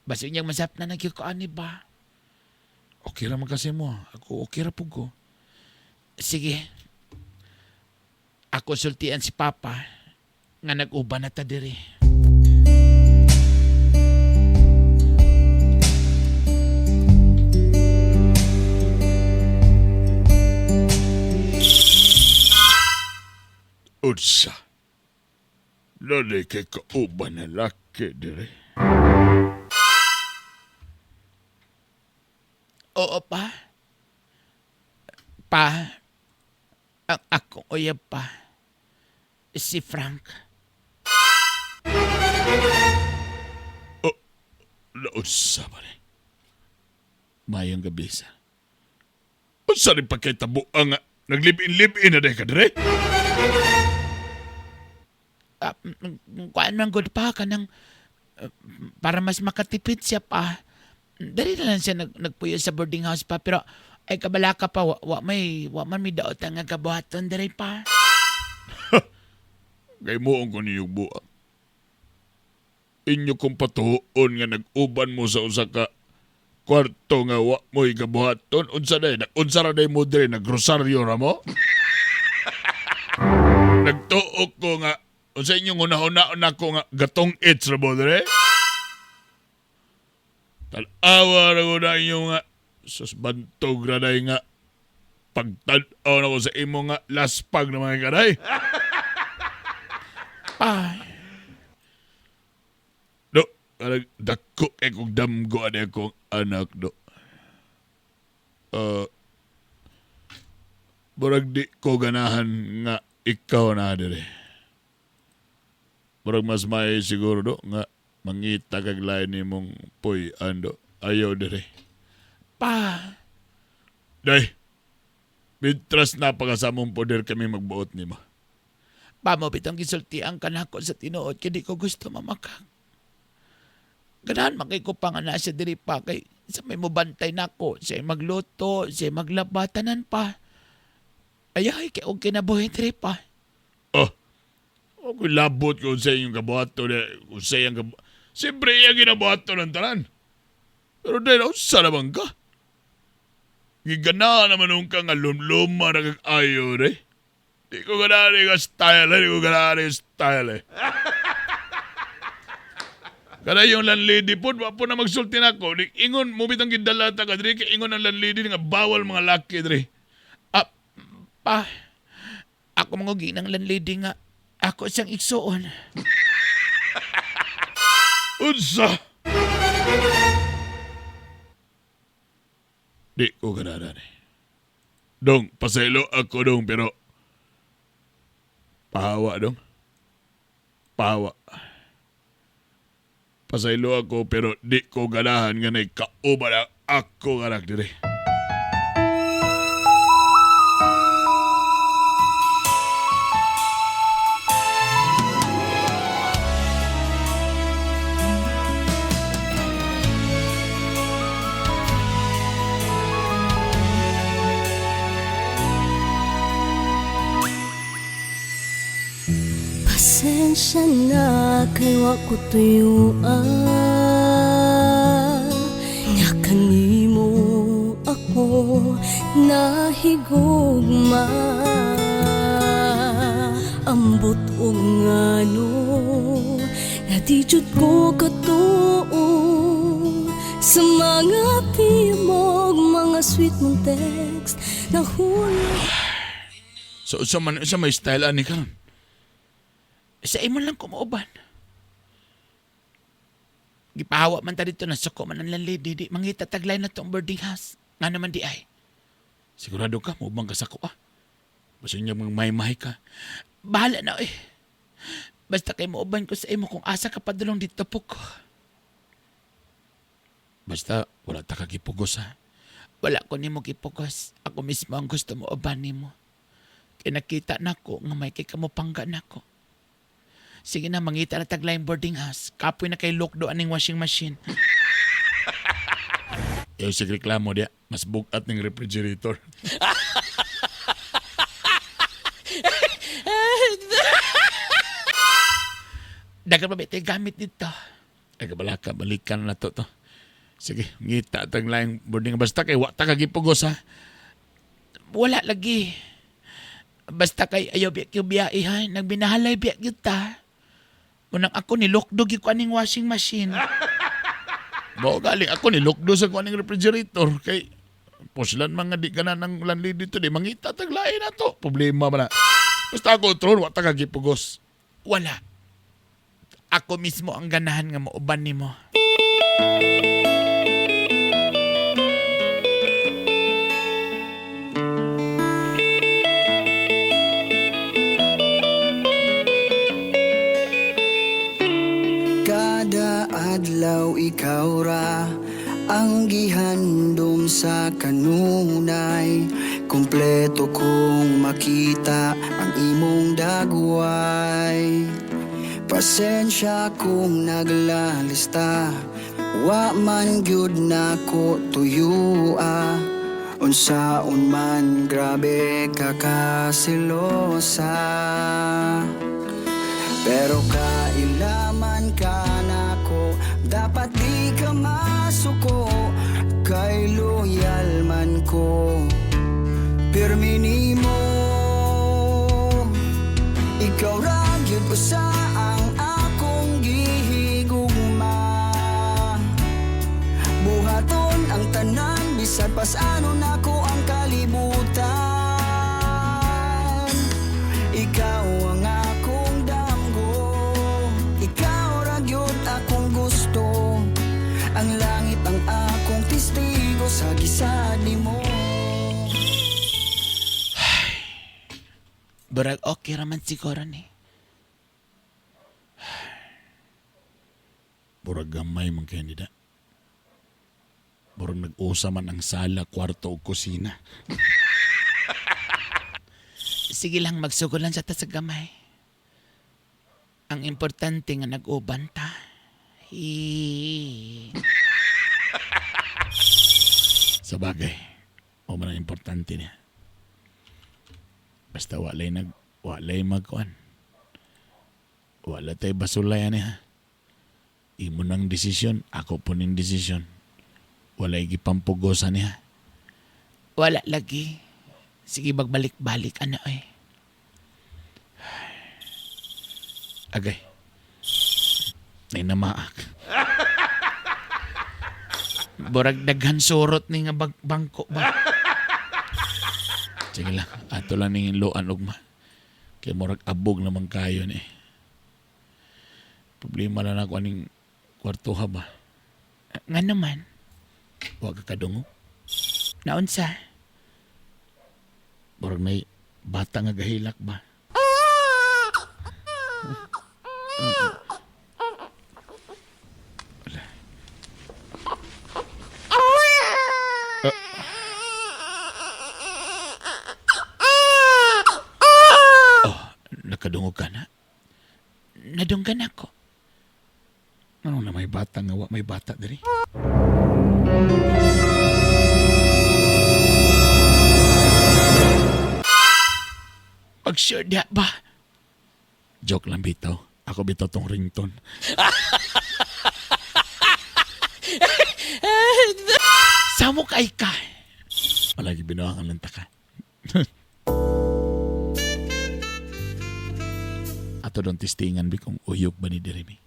Basi unyang masap na nagyo ko ani ba? Okay ra man kasi mo. Ako okay ra pug ko. Sige. Ako sultian si Papa nga nag-uban na ta diri. Unsa? Lali kay kauban na laki diri. Oo pa. Pa, ang akong uyab pa, si Frank. Oh, naunsa ba ni? Mayong gabi sa. Unsa rin pa kay tabo ang naglib-in-lib-in na day ka dire? Kuan man gud pa kanang para mas makatipid siya pa. Dali na lang siya nagpuyo sa boarding house pa pero ay kabalaka pa wa man may daot nga kabuhaton diri pa. Kay mo ang kuniyog buang. Inyo kong patuon nga nag-uban mo sa usa ka kwarto nga wa mo'y kabuhaton. Unsa day? Unsa ra day mo dire? Nagrosaryo ra mo? Nagtuok ko nga unsa inyong una-una ko nga gatong its ra mo dire? Tanawa ra ko na inyo nga sus bantog ra day nga pagtan-aw na ko sa imo nga laspag na mga kaday. Pa. Do, karag dako kay kong damgo ani akong anak do. Murag di ko ganahan nga ikaw na dire. Murag mas may siguro do nga mangita kag lain nimong puy-an do. Ayaw dire. Pa. Day, mitras na pagkasamong poder kami magbuot nimo. Pa mo bitong gisultian ka nako sa tinuod kay di ko gusto mamakak. Ganahan man kay ko pa nga na siya diri pa kay sa may mobantay nako, siya magluto, siya maglaba, tanan pa. Ayahay kay og kinabuhi diri pa. Oh, ako labot ko sa inyong kabuhato na kung sa iyang kabuhato. Siyempre iya ginabuhato ng tanan. Pero dahil unsa naman ka? Gigana naman nung ka nga lumluma na kag ayo eh. Di ko ganahan nga style eh. Di ko ganahan nga style eh. Kada yung landlady po, wa po na magsulti na ako. Di, ingon, mo bitang gidala ta ka diri, kay ingon ang landlady nga bawal mga laki diri. Ah, pa, ako mangugi ng landlady nga ako siyang igsuon. Unsa? Di ko ganahan eh. Dong, pasaylo ako dong, pero pahawa dong. Pahawa. Pasaylo ako pero di ko ganahan nga nay kauban ang ako anak diri. Pasensya na kay wa ko tuyuan nga kanimo ako nahigugma. Ambot og ngano nga di jud ko katuo sa mga timog, mga sweet mong text nahulog. So, sa man sa may style ani karon? Sa imo lang kumuuban. Gipahawa man ta dito, nasuko man ang landlady, di mangita taglay na tong boarding house. Nga naman di ay. Sigurado ka, maubang ka sa ko ah. Basta niya mga may-mahay ka. Bahala na eh. Basta kay muuban ko sa imo kung asa ka padulong dito po ko. Basta wala ta ka gipugos ha. Wala ko nimo gipugos. Ako mismo ang gusto mo uban nimo. Kay nakita nako nga may kay kamupangga nako. Sige na, mangita na taglayng boarding house. Kapoy na kay Lokdo aning washing machine. Yung sig reklamo diya, mas bugat ng refrigerator. Dagan pa ba ito gamit dito? Ay, kabalaka, balikan na to to. Sige, ngita taglayng boarding. Basta kay wa ta ka gipugos ha. Wala lagi. Basta kay ayaw biya kay biyahe ha. Nagbinahalay biya kita. Munang ako ni Lokdo gyud ko aning washing machine. Mao gali ako ni Lokdo sa ko aning refrigerator kay puslan mga di ka na ng landlady dito di mangita taglain na to. Problema man na. Basta ako tron wa ta ka gipugos. Wala. Ako mismo ang ganahan nga mauban nimo. Kada adlaw ikaw ra ang gihandom Kompleto kong makita ang imong dagway. Pasensya kung naglalista, wa man gyud nako tuyua. Unsaon man grabe ka kasilosa, pero kailaman ka nako, dapat di ka masuko. Kay loyal man ko, pirmi nimo. Ikaw ra gyud usa ang akong gihigugma. Buhaton ang tanan bisan pas-ano nako ang kalibutan. Ikaw ang akong damgo, ikaw ra gyud akong gusto. Ang langit ang akong testigo sa gisad nimo. Barag okay raman siguro ni. Burag gamay man kay nida. Burag nag-usa man ang sala, kwarto o kusina. Sige lang, magsugod lang sa ta sa gamay. Ang importante nga nag-uban ta. Hee. Sa bagay, o man ang importante niya. Basta walay magkuan. Wala tay basulay ani ha. Imo nang desisyon, ako po ning desisyon. Walay gipampugosan niya. Wala lagi. Sige, magbalik-balik ano eh. Agay. Nay namaak. Borag daghan surot ni nga bangko ba. Sige lang, ato lang ning loan ugma. Kay murag abog naman kayo ni. Problema lang ako aning kwartuha ba. Nga naman. Wa ka kadungo. Naunsa? Murag may bata nga gahilak ba? Oh, nakadungog ka na? Nadunggan ako. Ano na may bata nga wa may bata diri? Pag-sure diha ba? Joke lang bitaw. Ako bitaw tong ringtone. Samo kay ka. Malagi binuangan lang ta ka. Ato doon testingan bi kung uyog ba ni diri mi.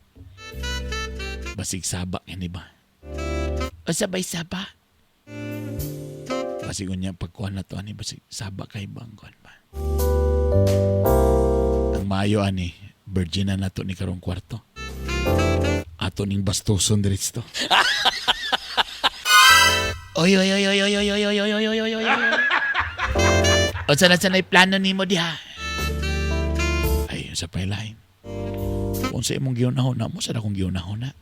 Basig saba ini ba? O sabay saba? Basig unya pagkuhan na to ani basig saba kay ba ang kuhan ba? Ang maayo ani, virgin na nato ni karong kwarto. Ato ning bastuson diretso. Oy oy oy oy oy oy oy oy oy oy oy oy oy. Unsa na sanay plano nimo diha? Ay, sa pailain. Kung sa imong giunahon na mo, sa akong giunahon na.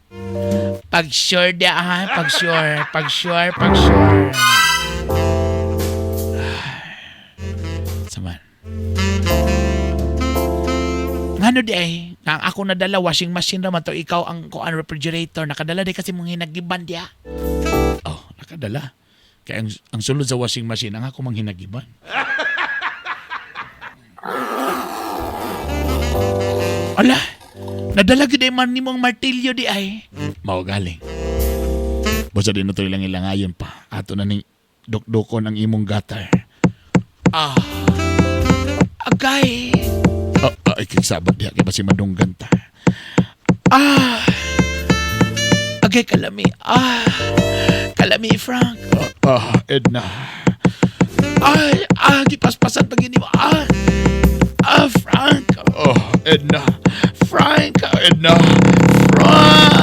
Pag sure diha ha, pag sure, pag sure, pag sure. Saman. Ngano di ay, nga ang ako nadala washing machine raman to, ikaw ang kuan refrigerator, nakadala di kasi mong hinagiban diha. Oh, nakadala. Kaya ang sulod sa washing machine, ang ako mang hinagiban. Ala, nadala gyud ay man nimong martilyo di ay. Mao galing. Basta di na to ilang ilangayon pa. Ato na ning dukdukon ang imong gutter. Ah. Agay. Ah, ay kigsabot diha kay basi madunggan ta. Ah. Agay kalami. Ah. Kalami Frank. Ah, Edna. Ay, gipaspasan pag mo. Ah. Ah, Frank. Oh, Edna. Frank, Edna. Frank.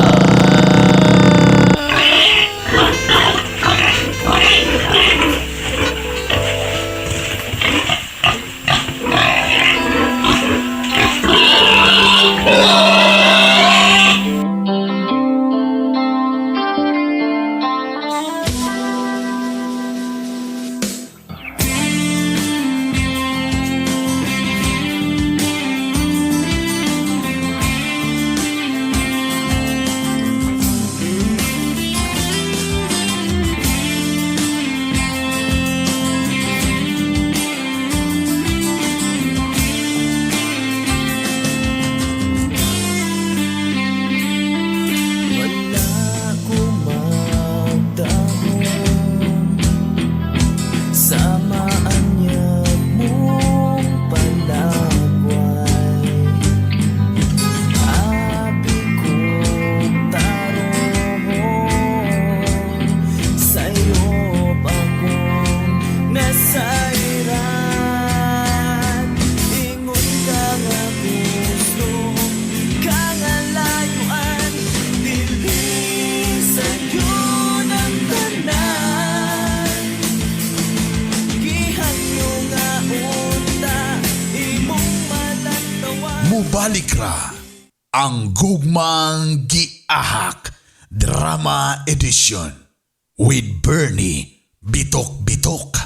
Mubalik ra ang Gugmang Giahak Drama Edition with Bernie Bitok Bitok.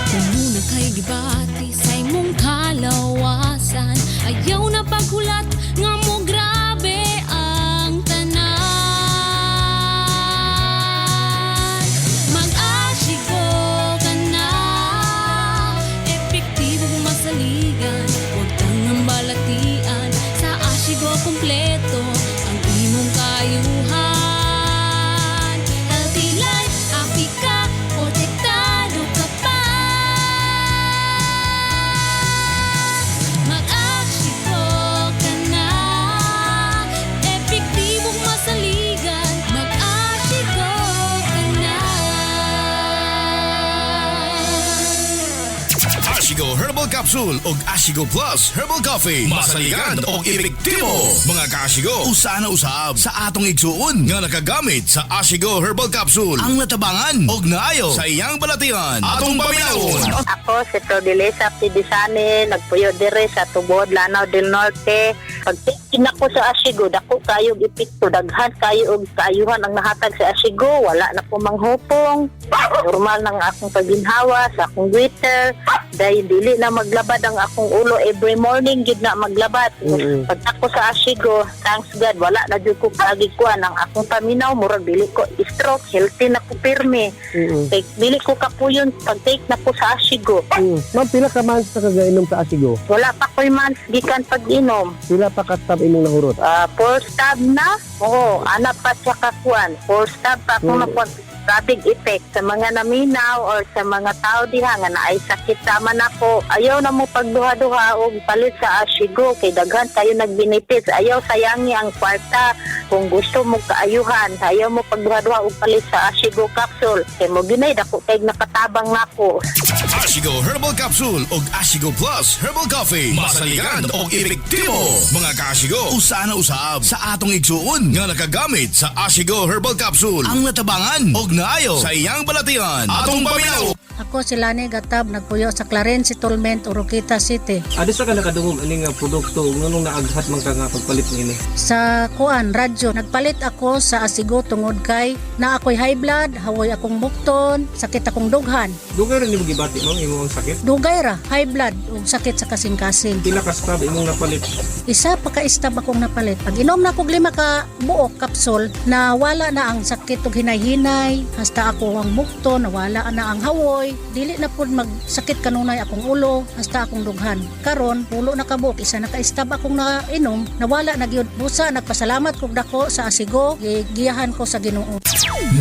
Kung muna kay gibati sa imong kalawasan, ayaw na paghulat nga mo grabe ang tanan. Mag-Ashigo ka na, epektibo masaligan, huwag kang balatian. Sa Ashigo kompleto ang imong kayuhan. Healthy life, happy ka, protektado ka pa. Mag-Ashigo ka na, epektibong masaligan. Mag-Ashigo ka na. Ashigo Herbal Capsule og Ashigo Plus Herbal Coffee. Masaligan og epektibo. Mga kaashigo, usa na usab sa atong igsuon nga nakagamit sa Ashigo Herbal Capsule ang natabangan og naayo sa iyang balatian. Atong paminawon. Ako si Prodelesa Pidisani, nagpuyo dire sa Tubod, Lanao del Norte. Pagtingin ako sa Asigo, dako kayo og epekto, daghan kayo og kaayuhan ang nahatag sa Asigo, wala na ko manghupong. Normal nang akong pagginhawa sa akong Twitter, dahil dili na maglabad ang akong ulo every morning gid na maglabad. Pag ako sa Asigo, thanks God, wala na jud ko kagikuan ang akong paminaw, murag dili ko stroke, healthy na ko pirmi. Kay dili ko kapuyon pag take na ko sa Asigo. Ma'am, pila ka months na kagainom sa Asigo? Wala pa ko'y months gikan pag-inom. Pila pa ka tab imong nahurot? Four stab na. Oo, anak pa siya kakuan. Four stab pa ako nakuan. Traffic effect sa mga naminaw or sa mga tao diha nga naay sakit sama nako. Ayaw na mo pagduha-duha og palit sa Asigo kay daghan kayo nagbenefits. Ayaw sayangi ang kwarta kung gusto mo kaayuhan. Ayaw mo pagduha-duha og palit sa Asigo capsule. Kay mo ginay dako kay nakatabang nako. Ashigo Herbal Capsule og Ashigo Plus Herbal Coffee. Masaligan og epektibo. Mga kaashigo, usa na usab sa atong igsuon nga nakagamit sa Ashigo Herbal Capsule ang natabangan og naayo sa iyang balatian. Atong paminaw. Ako si Lani Gatab, nagpuyo sa Clarence Settlement, Oroquita City. Adi sa ka nakadungog ani nga produkto ug nganong naaghat man ka nga pagpalit niini? Sa kuan, radyo, nagpalit ako sa Asigo tungod kay na ako'y high blood, hawoy akong bukton, sakit akong dughan. Dugay ra nimo gibati ma'am imong sakit? Dugay ra, high blood ug sakit sa kasing-kasing. Pila ka stab imong napalit? Isa pa ka stab akong napalit. Pag inom na kog 5 ka buok kapsul, nawala na ang sakit ug hinay-hinay, hasta ako ang bukton, nawala na ang hawoy, dili na pud magsakit kanunay akong ulo, hasta akong dughan. Karon, pulo na ka buok, isa na ka stab akong nainom, nawala na gyud. Busa nagpasalamat kog dako sa Asigo, gigiyahan ko sa Ginoo.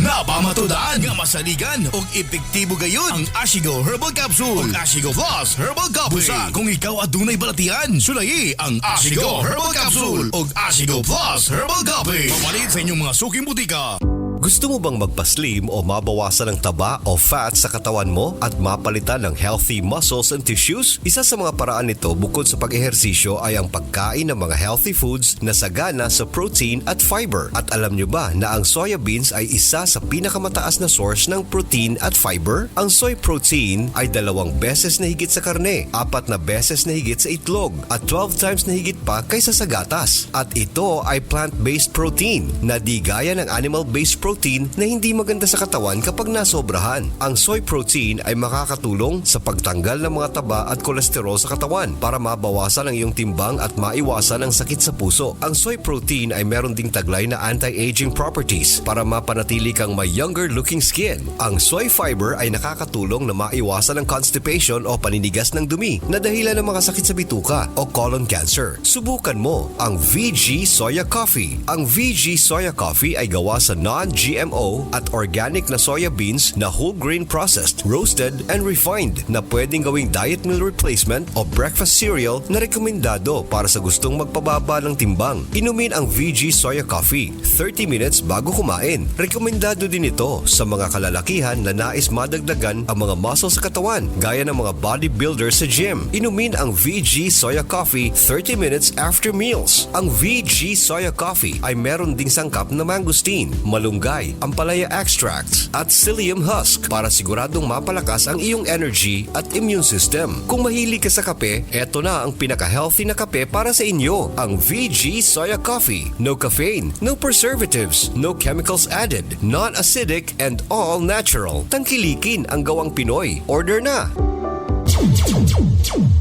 Napamatudan nga masaligan og epektibo gayon ang Ashigo Herbal Capsule ug Ashigo Plus Herbal Coffee. Busa kung ikaw adunay balatian, sulayi ang Ashigo Herbal Capsule ug Ashigo Plus Herbal Coffee. Pamalit sa inyong mga suking butika. Gusto mo bang magpaslim o mabawasan ang taba o fat sa katawan mo at mapalitan ng healthy muscles and tissues? Isa sa mga paraan nito bukod sa pag-ehersisyo ay ang pagkain ng mga healthy foods na sagana sa protein at fiber. At alam nyo ba na ang soya beans ay isa sa pinakamataas na source ng protein at fiber? Ang soy protein ay 2 beses na higit sa karne, 4 na beses na higit sa itlog, at 12 times na higit pa kaysa sa gatas. At ito ay plant-based protein na di gaya ng animal-based protein na hindi maganda sa katawan kapag nasobrahan. Ang soy protein ay makakatulong sa pagtanggal ng mga taba at kolesterol sa katawan para mabawasan ang iyong timbang at maiwasan ang sakit sa puso. Ang soy protein ay meron ding taglay na anti-aging properties para mapanatili kang may younger looking skin. Ang soy fiber ay nakakatulong na maiwasan ang constipation o paninigas ng dumi na dahilan ng mga sakit sa bituka o colon cancer. Subukan mo ang VG Soya Coffee. Ang VG Soya Coffee ay gawa sa non-GMO at organic na soya beans na whole grain processed, roasted, and refined na pwedeng gawing diet meal replacement o breakfast cereal na rekomendado para sa gustong magpababa ng timbang. Inumin ang VG Soya Coffee 30 minutes bago kumain. Rekomendado din ito sa mga kalalakihan na nais madagdagan ang mga muscle sa katawan gaya ng mga bodybuilders sa gym. Inumin ang VG Soya Coffee 30 minutes after meals. Ang VG Soya Coffee ay meron ding sangkap na mangosteen, malunggay, malunggay, ampalaya extracts at psyllium husk para siguradong mapalakas ang iyong energy at immune system. Kung mahilig ka sa kape, eto na ang pinaka-healthy na kape para sa inyo, ang VG Soya Coffee. No caffeine, no preservatives, no chemicals added, non-acidic and all natural. Tangkilikin ang gawang Pinoy. Order na!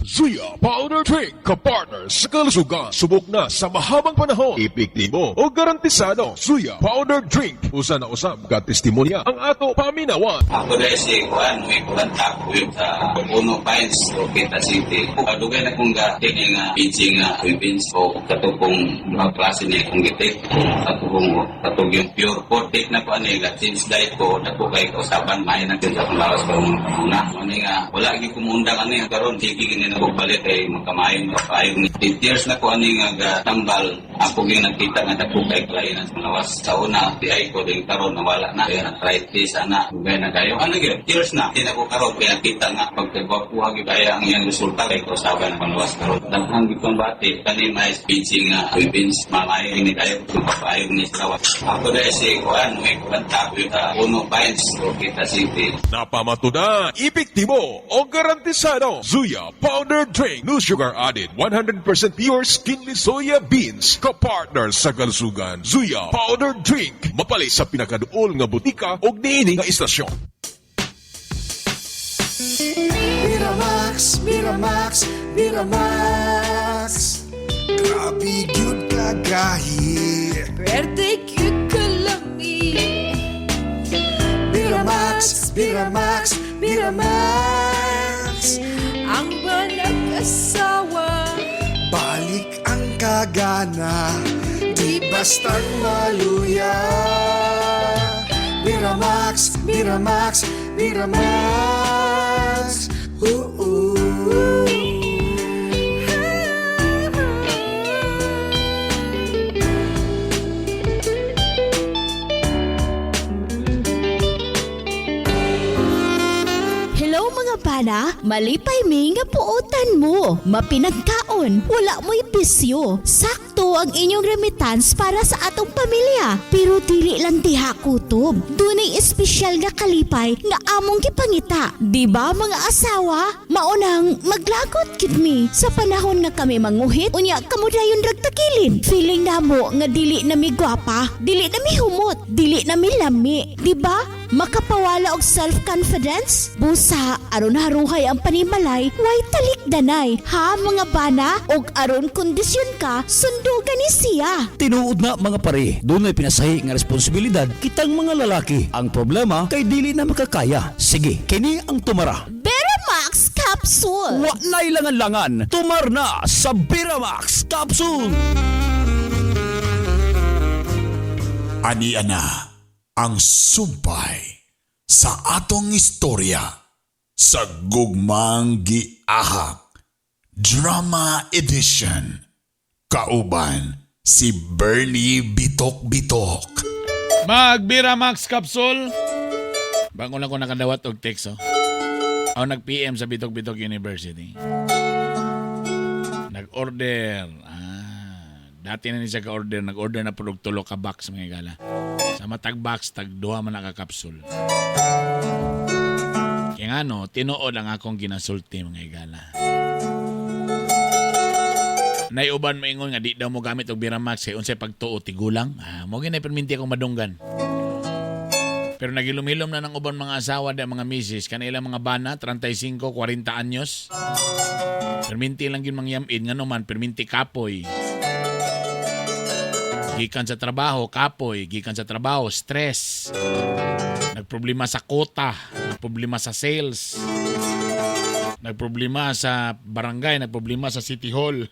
Zuya Powder Drink, kapartner sa kalusugan. Subok na sa mahabang panahon. Epektibo o garantisado. Zuya Powder Drink. Usa na usab ka testimonya ang ato paminawan. Ako dahil si Juan, may kuranta ko yun sa Puno Pines, Roqueta City. Dugay na kong ga-take nga PG nga beans o katupong duha klase niya kong gitik. Katupong katug yung pure four take na ko ani nga change diet ko dako kay kausaban maayo na gyud sa akong lawas karong mga panahon. Ani nga wala gyud kumundang ani nga karon sige gini na ko palit ay magkamayo makapayo ni 8 years na ko ani nga gatambal ako gyud nakita nga dako kay kalainan sa lawas. Sa una di ko din karon nawala na kaya arthritis ana dugay na kayo ano gyud years na di na ko karon kaya nakita nga pagkagwapuha gyud kaya ang iyang resulta kay kausaban ang lawas karon daghang gyud kong bati kani may PG nga beans mamayo ni kayo mapapayo ni sa lawas. Ako dahil si Juan may kuranta ko sa Puno Pines, Roqueta City. Napamatuda, epektibo o garantisado. Zuya Powder Drink. No sugar added. 100% pure skinless soya beans. Kapartner sa kalusugan. Zuya Powder Drink. Mapalit sa pinakaduol nga butika o niini nga istasyon. Miramax, Miramax, Miramax. Grabe gyud kagahi. Pwerte gyud kalami. Miramax, Miramax, Miramax. Ang manag-asawa. Balik ang kagana. Di bastang maluya. Miramax, Miramax, Miramax. Oo. Hello mga bana, malipay mi nga puotan mo. Mapinagkaon, wala mo'y bisyo. Sakto ang inyong remittance para sa atong pamilya. Pero dili lang diha kutob. Dunay espesyal nga kalipay nga among gipangita. Di ba mga asawa? Maunang maglagot gid mi sa panahon nga kami manguhit unya kamo dayon rag takilid. Feeling namo nga dili na mi gwapa, dili na mi humot, dili na mi lami. Di ba? Makapawala og self-confidence? Busa, aron haruhay ang panimalay, way talikdanay. Ha mga bana? Og aron kondisyon ka, sundugan ni siya. Tinuod na mga pare, dunay pinasahi nga responsibilidad kitang mga lalaki. Ang problema kay dili na makakaya. Sige, kini ang tumara. Beramax Capsule. Wa na'y langan-langan, tumar na sa Beramax Capsule. Ani ana ang sumpay sa atong istorya sa Gugmang Giahak Drama Edition, kauban si Bernie Bitok Bitok. Magbira Max Capsule. Bago lang ko nakadawat og text, oh. Ako nag-PM sa Bitok Bitok University. Nag-order. Ah, dati na ni siya ka-order. Nag-order na pud og tulo ka box, mga higala. Sa matag box, tag duha man na ka capsule. Kaya nga no, tinuod ang akong ginasulti, mga higala. Naiuban mo ingon nga di daw mo gamit og Biramax kay unsay pagtuo tigulang. Ah, mo gyud perminti akong madunggan. Pero nagilom-hilom na ng uban mga asawa da mga misis kanila mga bana 35, 40 anyos. Perminti lang gyud mangyamid ngano man perminti kapoy. Gikan sa trabaho, kapoy. Gikan sa trabaho, stress. Nagproblema sa quota, nagproblema sa sales. Nagproblema sa barangay, nagproblema sa City Hall.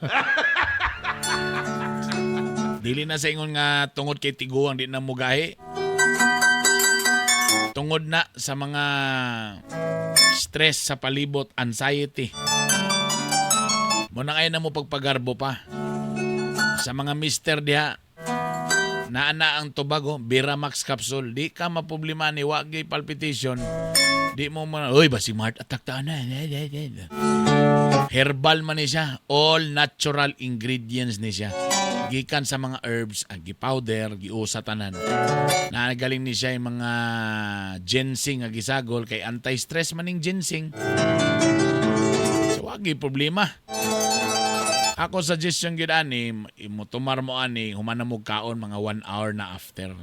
Dili na sa ingon nga tungod kay tiguang di na mugahi. Tungod na sa mga stress sa palibot, anxiety. Mo na kayo na mo pagpagarbo pa. Sa mga mister diha, naa na ang tubago, Biramax Capsule. Di ka maproblema ni wagay palpitation. Di mo man, uy, basig heart attack ta na. Herbal man ni siya. All natural ingredients ni siya. Gikan sa mga herbs, ang gi-powder, giusa tanan. Nagaling ni siya yung mga ginseng nga gisagol kay anti-stress maning ginseng. So wagi problema. Ako suggestion gid ani, mo tumar mo ani, humana mo kaon mga 1 hour na after.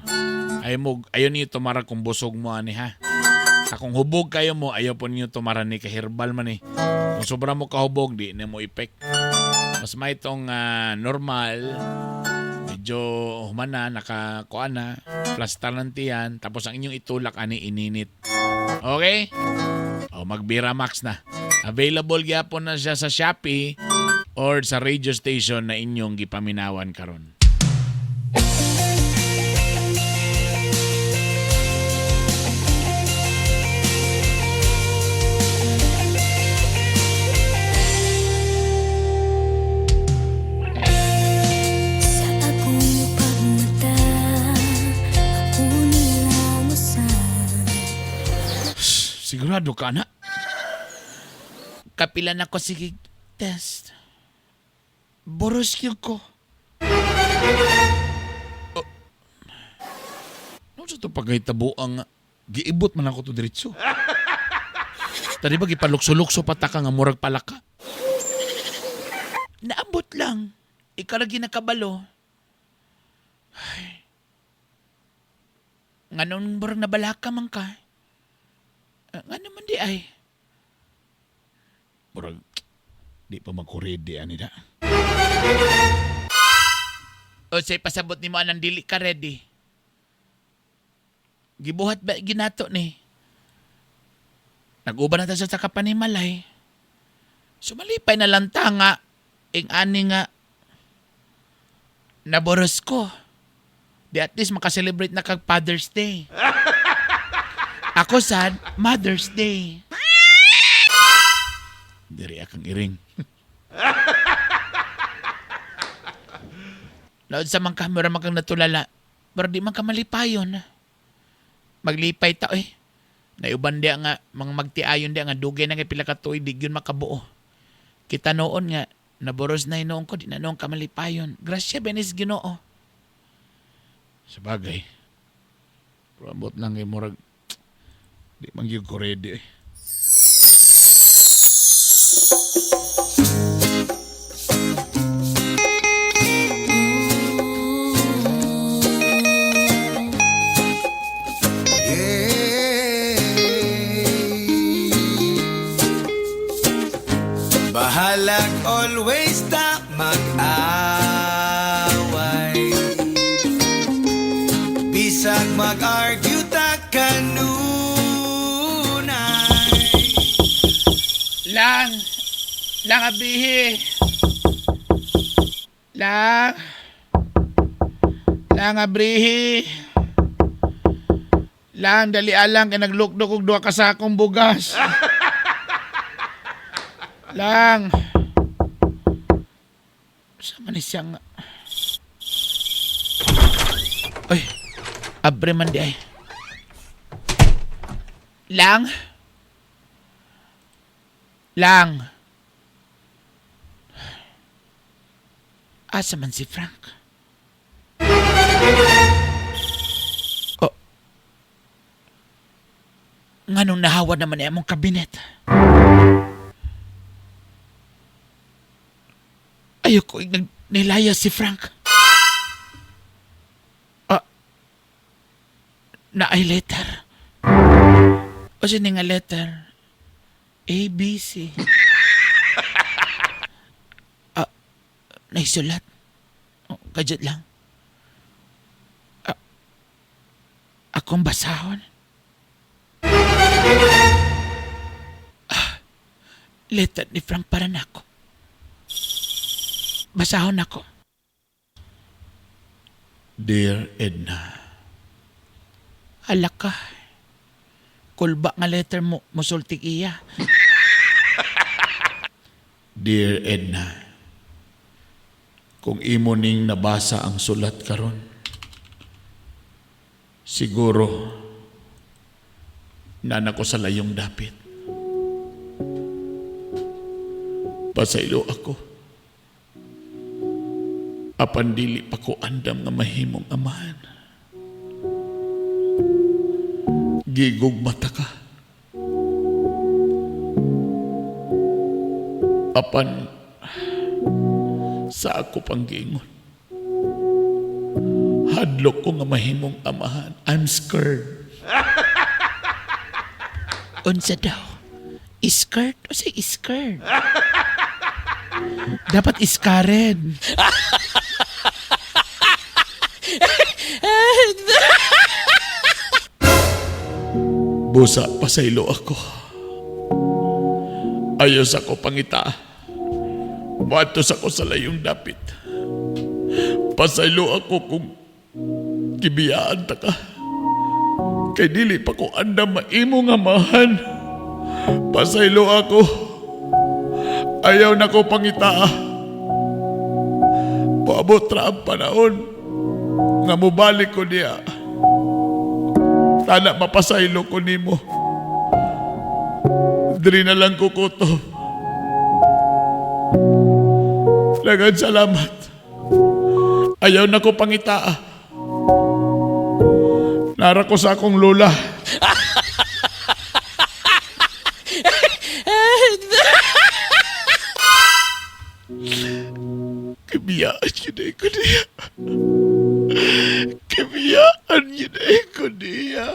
Ayaw mo, ayaw niyo tumara kung busog mo ani ha. Kung hubog kayo mo, ayaw po niyo tumara ni kay herbal man eh. Kung sobra mo kahubog, di na mo epek. Mas may itong normal, medyo humana, nakakuan na, plastar ng tiyan, tapos ang inyong itulak ani ininit. Okay? O, magbira Max na. Available gyapon na siya sa Shopee or sa radio station na inyong gipaminawan karon. Sa akong pagmata, ako nilamusan. Sigurado ka na? Kapila na ko sige test. Boros yun ko. Oh. Ano sa ito pagkahitabo ang giibot man ako to diretso? Tadi ba gipalukso-lukso pa ta ka nga murag palaka? Naabot lang. Ikaw lagi nakabalo. Ay. Nganong murag nabalaka man ka? Nga naman di ay. Murag, di pa magkuredi ani na. O say pasabot ni mo anang dili ka ready. Gibuhat ba ginato ni? Nag-uban na ta sa kapanimalay. Sumalipay na lang ta nga ing ani nga naboros ko. Di at least makaselebrate na kag Father's Day. Ako sad, Mother's Day. Diri akang iring. Laod sa mang kamera man kang natulala. Pero di man ka malipayon. Maglipay ta eh. Naiuban diya nga, mga magtiayon diya nga, dugay na kay pila ka tuig, di gyud makabuo. Kita noon nga, naboros na hinoon ko, di na noon ka malipayon. Grasya benis Ginoo. Sa bagay. Pero ambot lang kay murag, di man gyud ko ready eh. Bahalag always ta mag-away. Bisag mag-argue ta kanunay. Lang! Lang abihi! Lang! Lang abrihi! Lang, dali alang kay naglukdok og duha ka sakong bugas. Lang! Sa man ni siya nga? Ay, abre man di ay. Lang! Lang! Asa man si Frank? Oh. Nganong nahawa naman niya among kabinet? Ayoko, nilaya si Frank. Ah, naay letter. O sino nga letter? A, B, C. Ah, naisulat. Oh, kadyot lang. Ah, akong basahon. Ah, letter ni Frank para nako. Basahon ako. Dear Edna. Hala ka. Kulba nga letter mo, musulti iya. Dear Edna, kung imo ning nabasa ang sulat karon, siguro nana ko sa layong dapit. Pasaylo ako. Apan dili pa ko andam nga mahimong amahan. Gigugmata ka. Apan sa ako pang giingon, hadlok ko nga mahimong amahan. I'm scared. Unsa daw? Skirt o say skirt? Dapat iskaren. Busa, pasaylo ako. Ayos ako pangita. Moadto ako sa layong dapit. Pasaylo ako kung gibiyaan ta ka. Kay dili pa ko andam maimo nga amahan. Pasaylo ako. Ayaw na ko pangita. Paabot ra ang panahon nga mobalik ko niya. Tana mapasaylo ko nimo. Diri na lang ko kutob. Daghang salamat. Ayaw na ko pangita. Nara ko sa akong lola. Kibiyaan yun ay ko niya. Kibiyaan yun ay ko niya.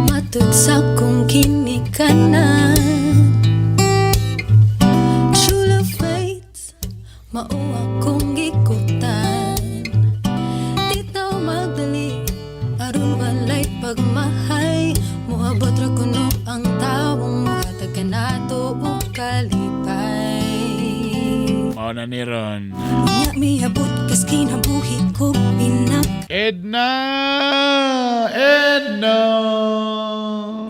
Matud sa kong kinikanan. True love faith, mao akong gikutan. Di tao magdali, aron walay pagmahay. Moabot ra kuno ang tawong mohatag kanato og kalipay. Mao na ni ron. Nya miabot kas kinabuhi ko pinak. Edna! Edna!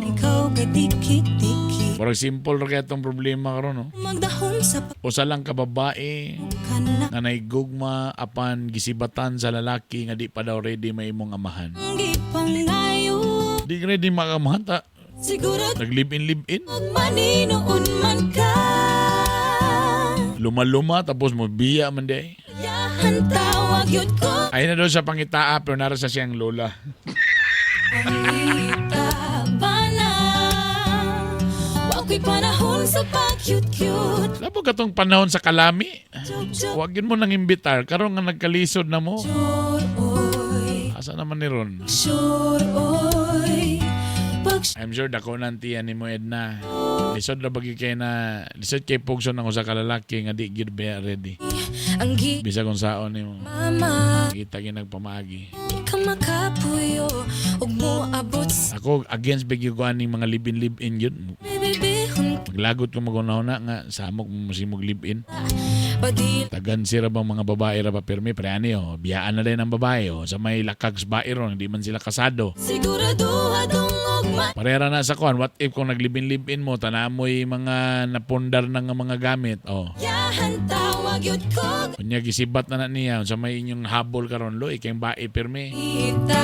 Ikaw kay diki-diki. Murag simple ra kaya itong problema karon, no? Magdahom sa Usa lang ka babae pagkanak. nga naigugma apan gisibatan sa lalaki nga di pa daw ready mahimong amahan. Gipangayo. Di ready makamahan ta. Siguro Nag-live-in, live-in. maninuon man ka. Luma-luma tapos mo biya man di. Yahan tawag yun ko. Ay na daw sa pangitaa pero nara sa siyang lola. Pangita ba na? Wa ko'y panahon sa pag-cute-cute. Labo katong panahon sa kalami. Wag yun mo nang imbitar. Karon nga nagkalisod na mo. Sure, oy. Asa naman ni Ron? Sure, oy. Pag I'm sure dako na ang tiyan ni mo, Edna. Lisod ra bagi kay na lisod kay pugson ang usa ka lalaki nga di gyud ba ready. Ang gi Bisa kung saon nimo. Mama. Kita gyud nagpamaagi. Di ka makapuyo ug moabot sa Ako against bigyo ko aning mga live-in live-in yun. bibibihon. Maglagot ko magunahuna nga samok mo simog live-in. Padil. Tagan sira bang mga babae ra pa pirmi pre ani oh. Biyaan na din ang babae oh. Sa may lakag sa bae ron, hindi man sila kasado. Sigurado adungog man. Parera na sa kuan, what if kung naglibin live-in mo, tanamoy mga napundar na nga mga gamit, oh. Yahan tawag yun ko. Unya gisibat na na niya sa may inyong habol karon lo, ikay bae pirmi. Kita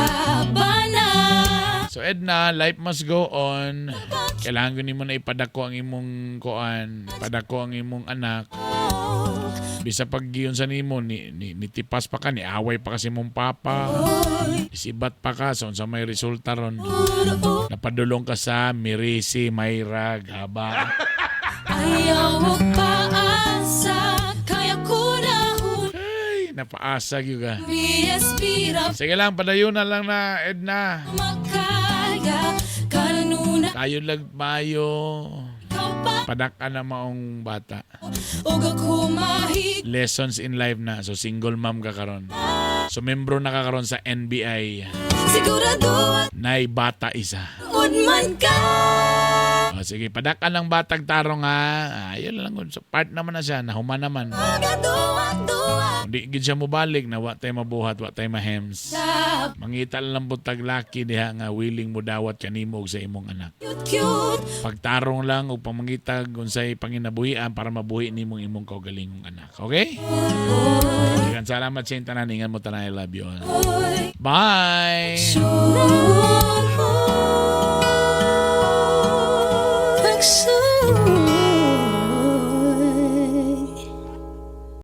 ba na? So Edna, life must go on. Kailangan ko nimo na ipadako ang imong kuan, padako ang imong anak. Bisa pag giyon sa nimo ni tipas pa ka, ni away pa kasi mong papa. Isibat pa ka so unsa may resulta ron. Napadulong ka sa Mirisi, Mayra, Gaba. Ayaw og paasa, kaya ko na. Ay, napaasa gyud ka. BSP ra. Sige lang, padayon na lang na, Edna. Makaya kanuna. Tayo lagmayo. Ikaw pa. Padak-an na maong bata. Ug ako mahig. Lessons in life na. So single mom ka karon. So membro na ka karon sa NBI. Sigurado at Nay bata isa. man ka. Oh, sige, padakan lang batag tarong ha. Ayun lang. So, part naman na siya. Nahuman naman. Di gid siya mobalik na wa tay mabuhat, wa tay mahems. Mangita lang pud tag laki diha nga willing mo dawat kanimo og sa imong anak. Cute. Pagtarong lang og pamangitag unsay panginabuhian para mabuhi nimong imong kaugalingong anak. Okay? Daghang salamat sa tanan. Ingat mo tanan. I love you all. Bye! Sure.